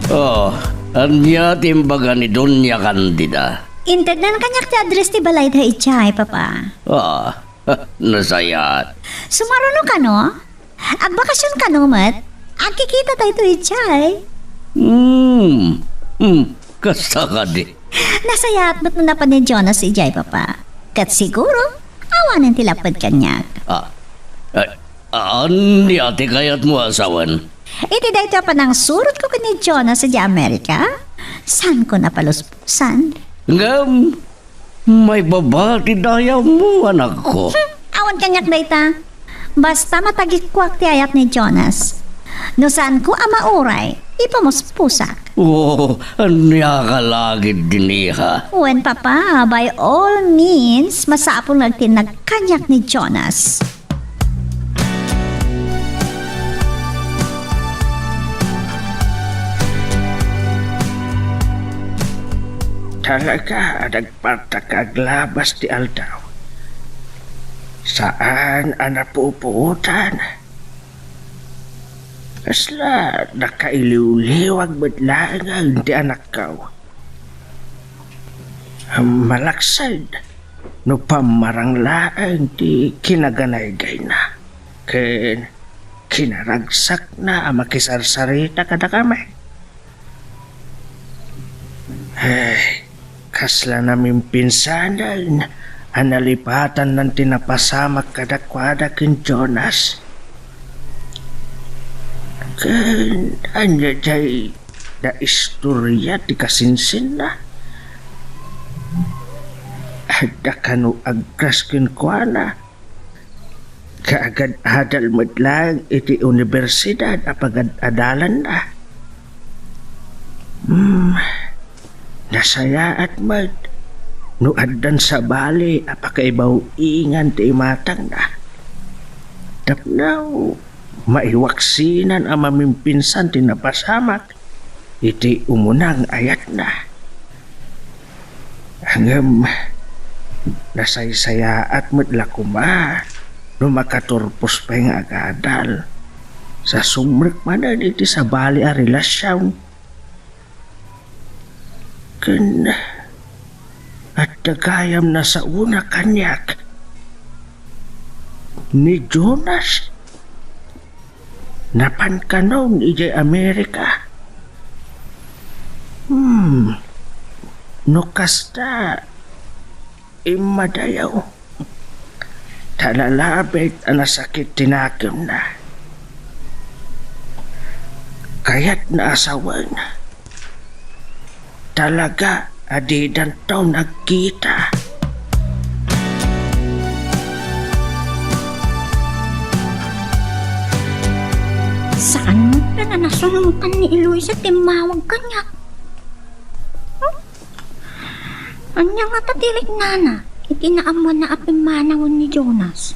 Oh, ania ti imbaga ni Doña Candida? Intedna kaniak ti address ti balayda idiay, Papa. Ah, nasayaat. Sumaruno kano? Agbakasion kano met? Agkikita daytoy idiay. Hmm. Hmm. Kasta kadi. Nasayaat met no napan ni Jonas idiay, Papa. Ket siguro, awanen ti lapped kaniak. Ah. Ah, ania ti kayatmo a sawen? Iti daytoy a panangsurotko ken ni Jonas idiay Amerika, saanko napaluspusan. Ngem, maibaba ti dayawmo, anakko. Hmm, awan kaniak dayta. Basta matagikuak ti ayat ni Jonas. No saanko a mauray, ipamuspusak. Oh, ania ka la ketdin, iha? Wen, Papa, by all means, masapul nga agtinnag kaniak ni Jonas. Talaga a nagpartak aglabas ti aldaw. Saan a napupuotan. Kasla nakailiwliwag met laeng ti anakko. Malaksid no pammarang laeng ti kinaganaygayna ken kinaragsakna a makisarsarita kadakami. Ay, kasla namimpinsanen a nalipatannan ti napasamak kadakuada ken Jonas. Ken ania diay naistorya ti kasinsinna? Adda kano agkras kenkuana? Kaagad-adal met laeng iti universidad a pagad-adalanna. Hmm, nasayaat met no addan sabali a pakaibaw-ingan ti imatangna. Tapno maiwaksinan a mamimpinsan ti napasamak iti umuna nga ayatna. Ngem nasaysayaat met la koma no makaturpos pay nga agadal, sa sumrek manen iti sabali a relasion. Ken adda gayam nasaona kaniak ni Jonas. Napan kanon idiay Amerika. Hmm. No kasta, immadayo. Ta nalabit a nasakit ti nakemna. Kayatna a sawen. Talaga a didanto nagkita. Saan met a nasunotan ni Eloisa timmawag kaniak? Hmm? Ania ngata ti riknana iti naammoanna a pimmanawen ni Jonas?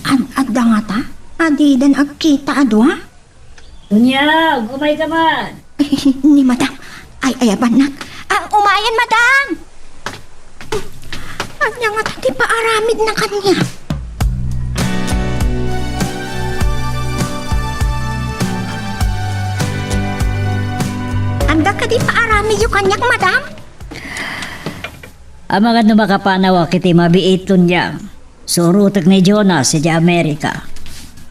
Ad-adda ngata a didan agkita a dua? Unya, umayka man. Ni Madam, ay-ayabannak. Ah, umayen, Madam! Ania ngata ti paaramidna kaniak? Adda kadi paaramidyo kaniak, Madam? Amangan no makapanawak iti mabiit, Tunyang. Surotek ni Jonas idiay Amerika.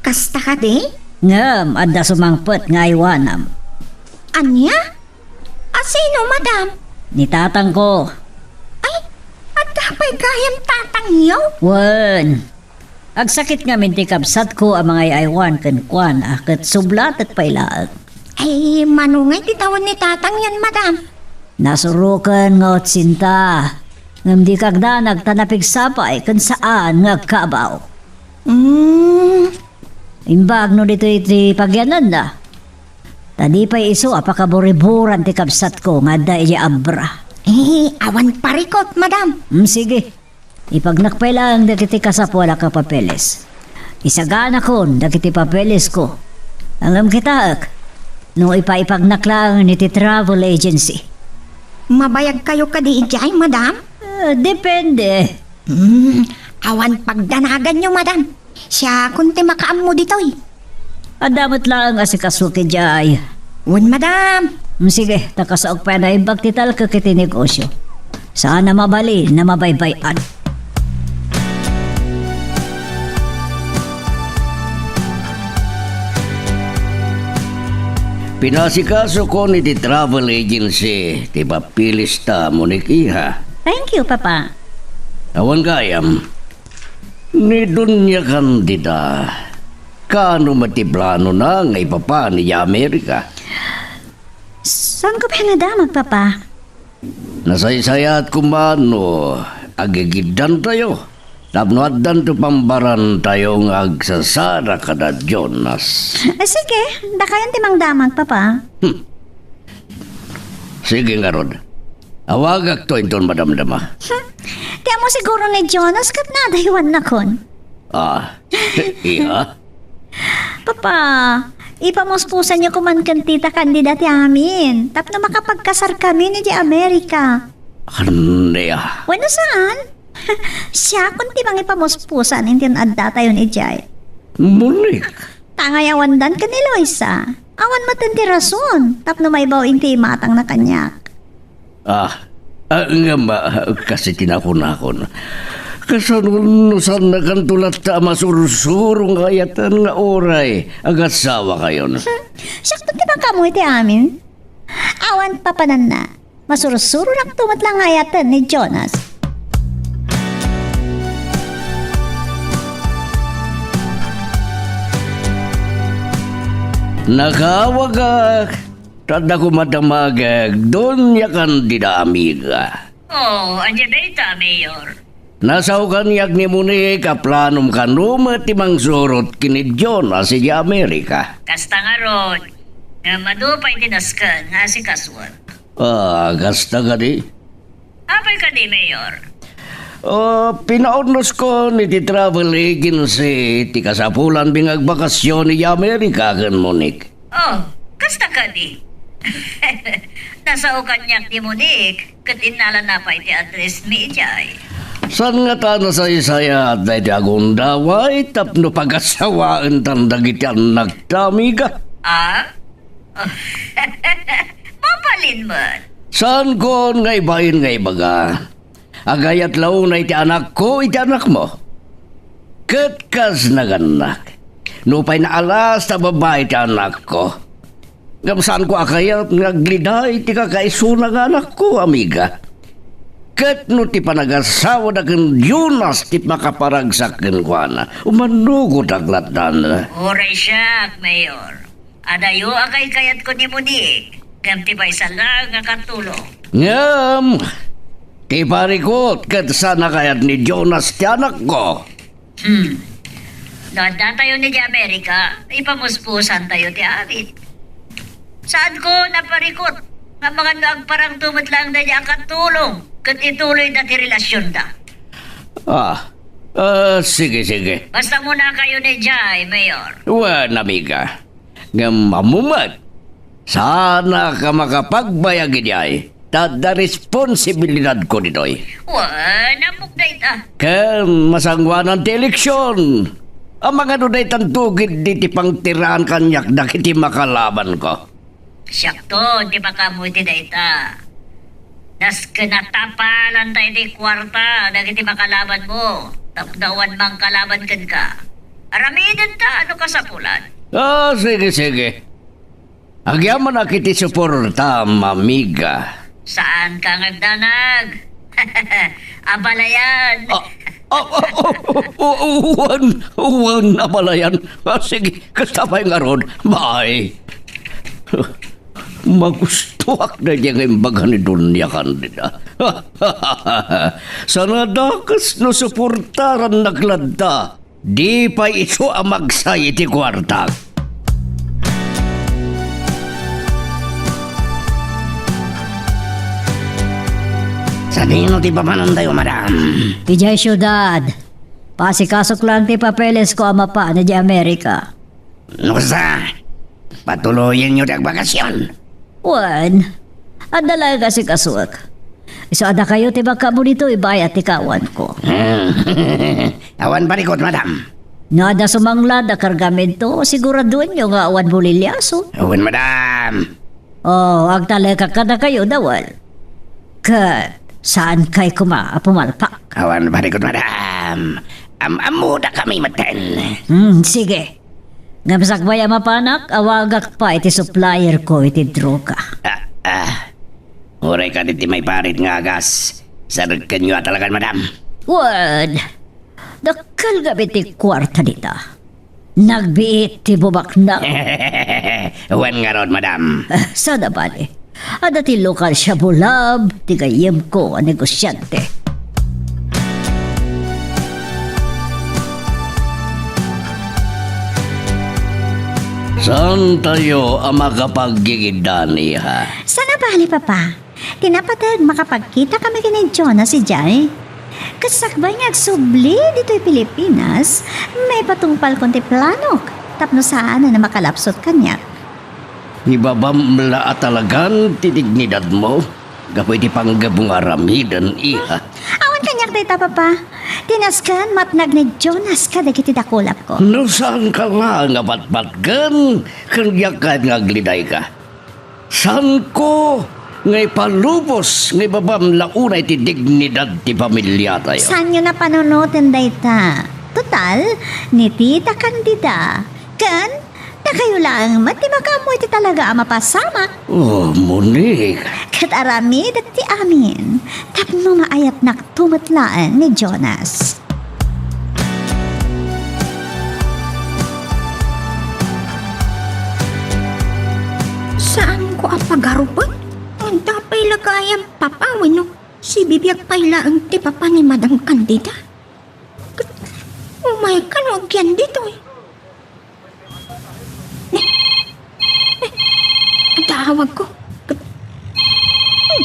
Kasta kadi? Ngem adda sumangpet nga aywanam. Ania? A sino, Madam? Ni tatangko. Ay, adda pay gayam tatangyo? Wen, agsakit ngamin ti kabsatko a mangay-aywan kenkuana ket sublatek pay laeng. Ay, mano ngay ti tawen ni tatangyon, Madam? Nasuroken nga otsinta, ngem di kagdanag ta napigsa pay ken saan nga agkabaw. Mm. Imbag no ditoy ti pagyananna. Ta di pay isu a pakaburiburan ti kabsatko nga adda idiay Abra. Eh, awan parikot, Madam. Mm, sige. Ipagnak pay laeng dagiti kasapuelak a papeles. Isaganakon dagiti papelesko. Ngem kitaek, no ipaipagnak laeng iti travel agency. Mabayagkayo kadi idiay, Madam? Ah, depende. Hmm, awan pagdanaganyo, Madam. Siakon ti makaammo ditoy. Adda met laeng asikasok idiay. Wen, Madam. Mm, sige, ta kasaok pay a naimbag ti talkek iti negosio. Saan a mabalin a mabaybay-an. Pinasikasokon iti travel agency ti papelesta, Monique, iha. Thank you, Papa. Awan gayam. Ni Doña Candida, kaano met ti planona nga ipapan idiay Amerika? Saanko pay nga damag, Papa. Nasaysayaat koma no agigiddantayo tapno addanto pambarantayo nga agsasara kada Jonas. Eh, sige, dakayon ti mangdamag, Papa. Hmm. Sige ngarud. Awagakto inton madamdama. Hmm. Ti ammo siguro ni Jonas ket nadaywannakon. Ah, iha? Papa, ipamuspusanyo koman ken Tita Candida ti amin tapno makapagkasarkamin idiay Amerika. Ania? Wenno saan? Siakon ti mangipamuspusan inton addatayon idiay. Monique. Ta ngay awandan ken ni Eloisa. Awan met ti rason tapno maibaw iti imatangna kaniak. Ah, ah, ngem, ah, kas iti nakunakon, kasano no saannakanto latta a masursuro nga ayaten nga uray agasawakayon? Hmm, siakto ti makaammo iti amin. Awan papananna. Masursurorakto met la nga ayaten ni Jonas. Nakaawagak, ta adda koma damagek, Doña Candida, amiga. Oh, ania dayta, Mayor? Nasao kaniak ni Monique a planom kano met ti mangsurot ken ni Jonas idiay Amerika. Kasta ngarud, ngem adu pay ti nasken nga asikasuek. Ah, kasta kadi? Apay kadi, Mayor? Ah, pinaurnoskon iti travel agency ti kasapulanmi nga agbakasyon idiay Amerika ken Monique. Oh, kasta kadi? Nasao kaniak ni Monique, ket innalana pay ti addressmi idiay. Saan ngata a nasaysayaat daytoy a gundaway tapno pagasawaentan dagiti annakta, amiga? Ah? Mabalin met. Saanko nga ibain nga ibaga, agayat la unay ti anakko iti anakmo. Ket kas nagannak, nupay naalas ta babai ti anakko, ngem saanko a kayat nga agliday ti kakaisuna nga anakko, amiga. Ket no ti panagasawada ken Jonas ti makaparagsak kenkuana, umanugotak lattan. Uray siak, Mayor. Adayo a kaykayatko ni Monique, ngem ti maysa laeng a katulong. Ngem, ti parikut ket saan a kayat ni Jonas ti anakko. Hmm. No addatayon idiay Amerika, ipamuspusantayo ti amin. Saanko a parikut nga amangan no agparangto met laeng daydiay a katulong ket ituloyda ti relasionda. Ah, ah, sige, sige. Basta munakayon idiay, Mayor. Wen, amiga. Ngem ammo met, saanak a makapagbayag idiay, ta adda responsibilidadko ditoy. Wen, ammok dayta. Ken masangoanan ti eleksion. Amangan no daytanto ketdi ti pangtiraan kaniak dagiti makalabanko. Siakto ti makaammo iti dayta. Nasken a tapalanta iti kuarta dagiti makalabanmo tapno awan mangkalaban kenka. Aramidenta no kasapulan. Ah, sige, sige. Agyamanak iti suportam, amiga. Saanka nga agdanag. Abalayan. Ah, ah, ah, ah, ah, wen, wen, abalayan. Ah, sige, kasta pay ngarud. Bye. Magustoak daydiay nga imbaga ni Doña Candida. Saan a dakes no suportarannak latta. Di pay isu a magsay iti kuartak. Sadino ti papanontayo, madam? Idiay siudad. Paasikasok laeng ti papelesko a mapan idiay Amerika. No kasta, patuloyenyo ti agbakasyon. Wen, adda laeng asikasuek. Isu a dakayo ti makaammo ditoy bayat ti kaawanko. Awan parikut, madam. No adda sumanglad a kargamento, siguraduenyo nga awan buliliaso. Wen, madam. Oh, agtalekak kadakayo, Dawel. Ket saankay koma a pumalpak. Awan parikut, madam. Am-ammodakami metten. Hmm, sige. Ngem sakbay a mapanak, awagak pay ti supplierko iti droga. Ah, ah. Uray kadi ti maiparit nga agas, sarekkenyo a talagan, madam. Wen, dakkel gamin ti kuarta dita. Nagbiit ti bubakna. Wen ngarud, madam. Ah, saan a bale. Adda ti lokal Shabu Lab, ti gayyemko a negosiante. Saantayo a makapaggigiddan, iha? Saan a bale, Papa. Ti napateg, makapagkitakami ken ni Jonas idiay. Ket sakbay nga agsubli ditoy Pilipinas, maipatungpalkon ti planok tapno saanen a makalapsut kaniak. Ibabam la a talagan ti dignidadmo gapu iti panggepmo nga aramiden, iha. Awan kaniak dayta, Papa. Ti nasken, matnag ni Jonas kadagiti dakulapko. No saanka laeng a patpatgen, ken diak kayat nga agledayka. Saanko nga ipalubos nga ibabam la unay ti dignidad ti pamiliatayo. Saanyo a panunoten dayta. Total, ni Tita Candida ken dakayo laeng met ti makaammo iti talaga a mapasamak. Oh, Monique. Ket aramidek ti amin tapno maayatnakto met laeng ni Jonas. Saanko a pagarupen? Adda pay la gayam papa wenno sibibiag pay laeng ti papa ni Madam Candida? Umayka no agyan ditoy. Adda awagko. Hmm.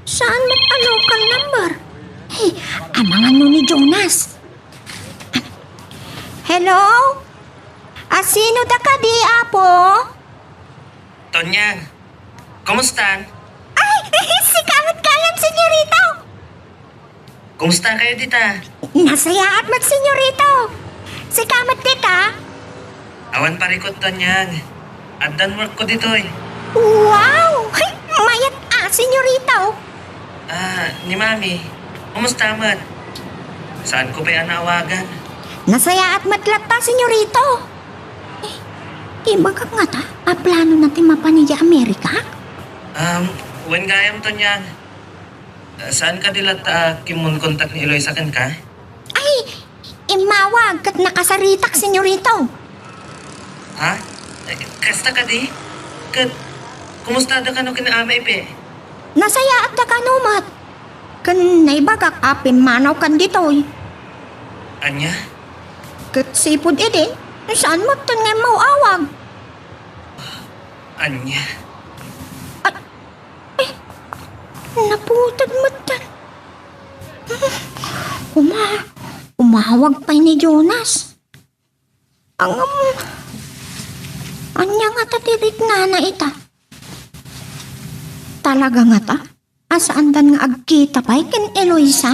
Saan met a local number? Hey, amangan no ni Jonas. Hello? Asino da kadi, Apo? Tonya, kumusta? Ay, sika met gayam, senyorita. Kumusta kayo dita? Nasayaat met, senyorito. Sika met dita? Awan parikot, Tonyang. Addan work ko ditoy. Wow! Hay, mayat a, senyorito. Ah, ni Mami, kumusta met? Saan ko pay a naawagan? Nasayaat met latta, senyorito. Eh, ibagak ngata a planona ti mapan idiay Amerika? Um, wen gayam, Tonyang. Saan kadi latta a kimmunkontak ni Eloisa kenka? Ay, immawag ket nakasaritak, senyorito. Ha? Kasta kadi? Ket kumusta da kano ken Ama Ipe? Nasayaat da kano met. Ken naibagak a pimmanawkan ditoy. Ania? Ket sipud idi, saan metten nga immaw-awag. Ania? Ay, eh, naputed metten. Uma-, umawag pay ni Jonas. Ngem, ania ngata ti riknana ita? Talaga ngata a saandan nga agkita pay ken Eloisa?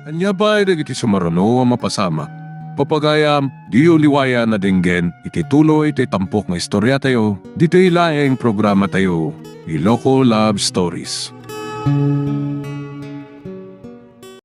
Ania pay dagiti sumaruno a mapasamak? Pagayam, diyo liwayan a denggen iti tuloy ti tampok nga istoriatayo, ditoy laeng programatayo, Iloko Love Stories.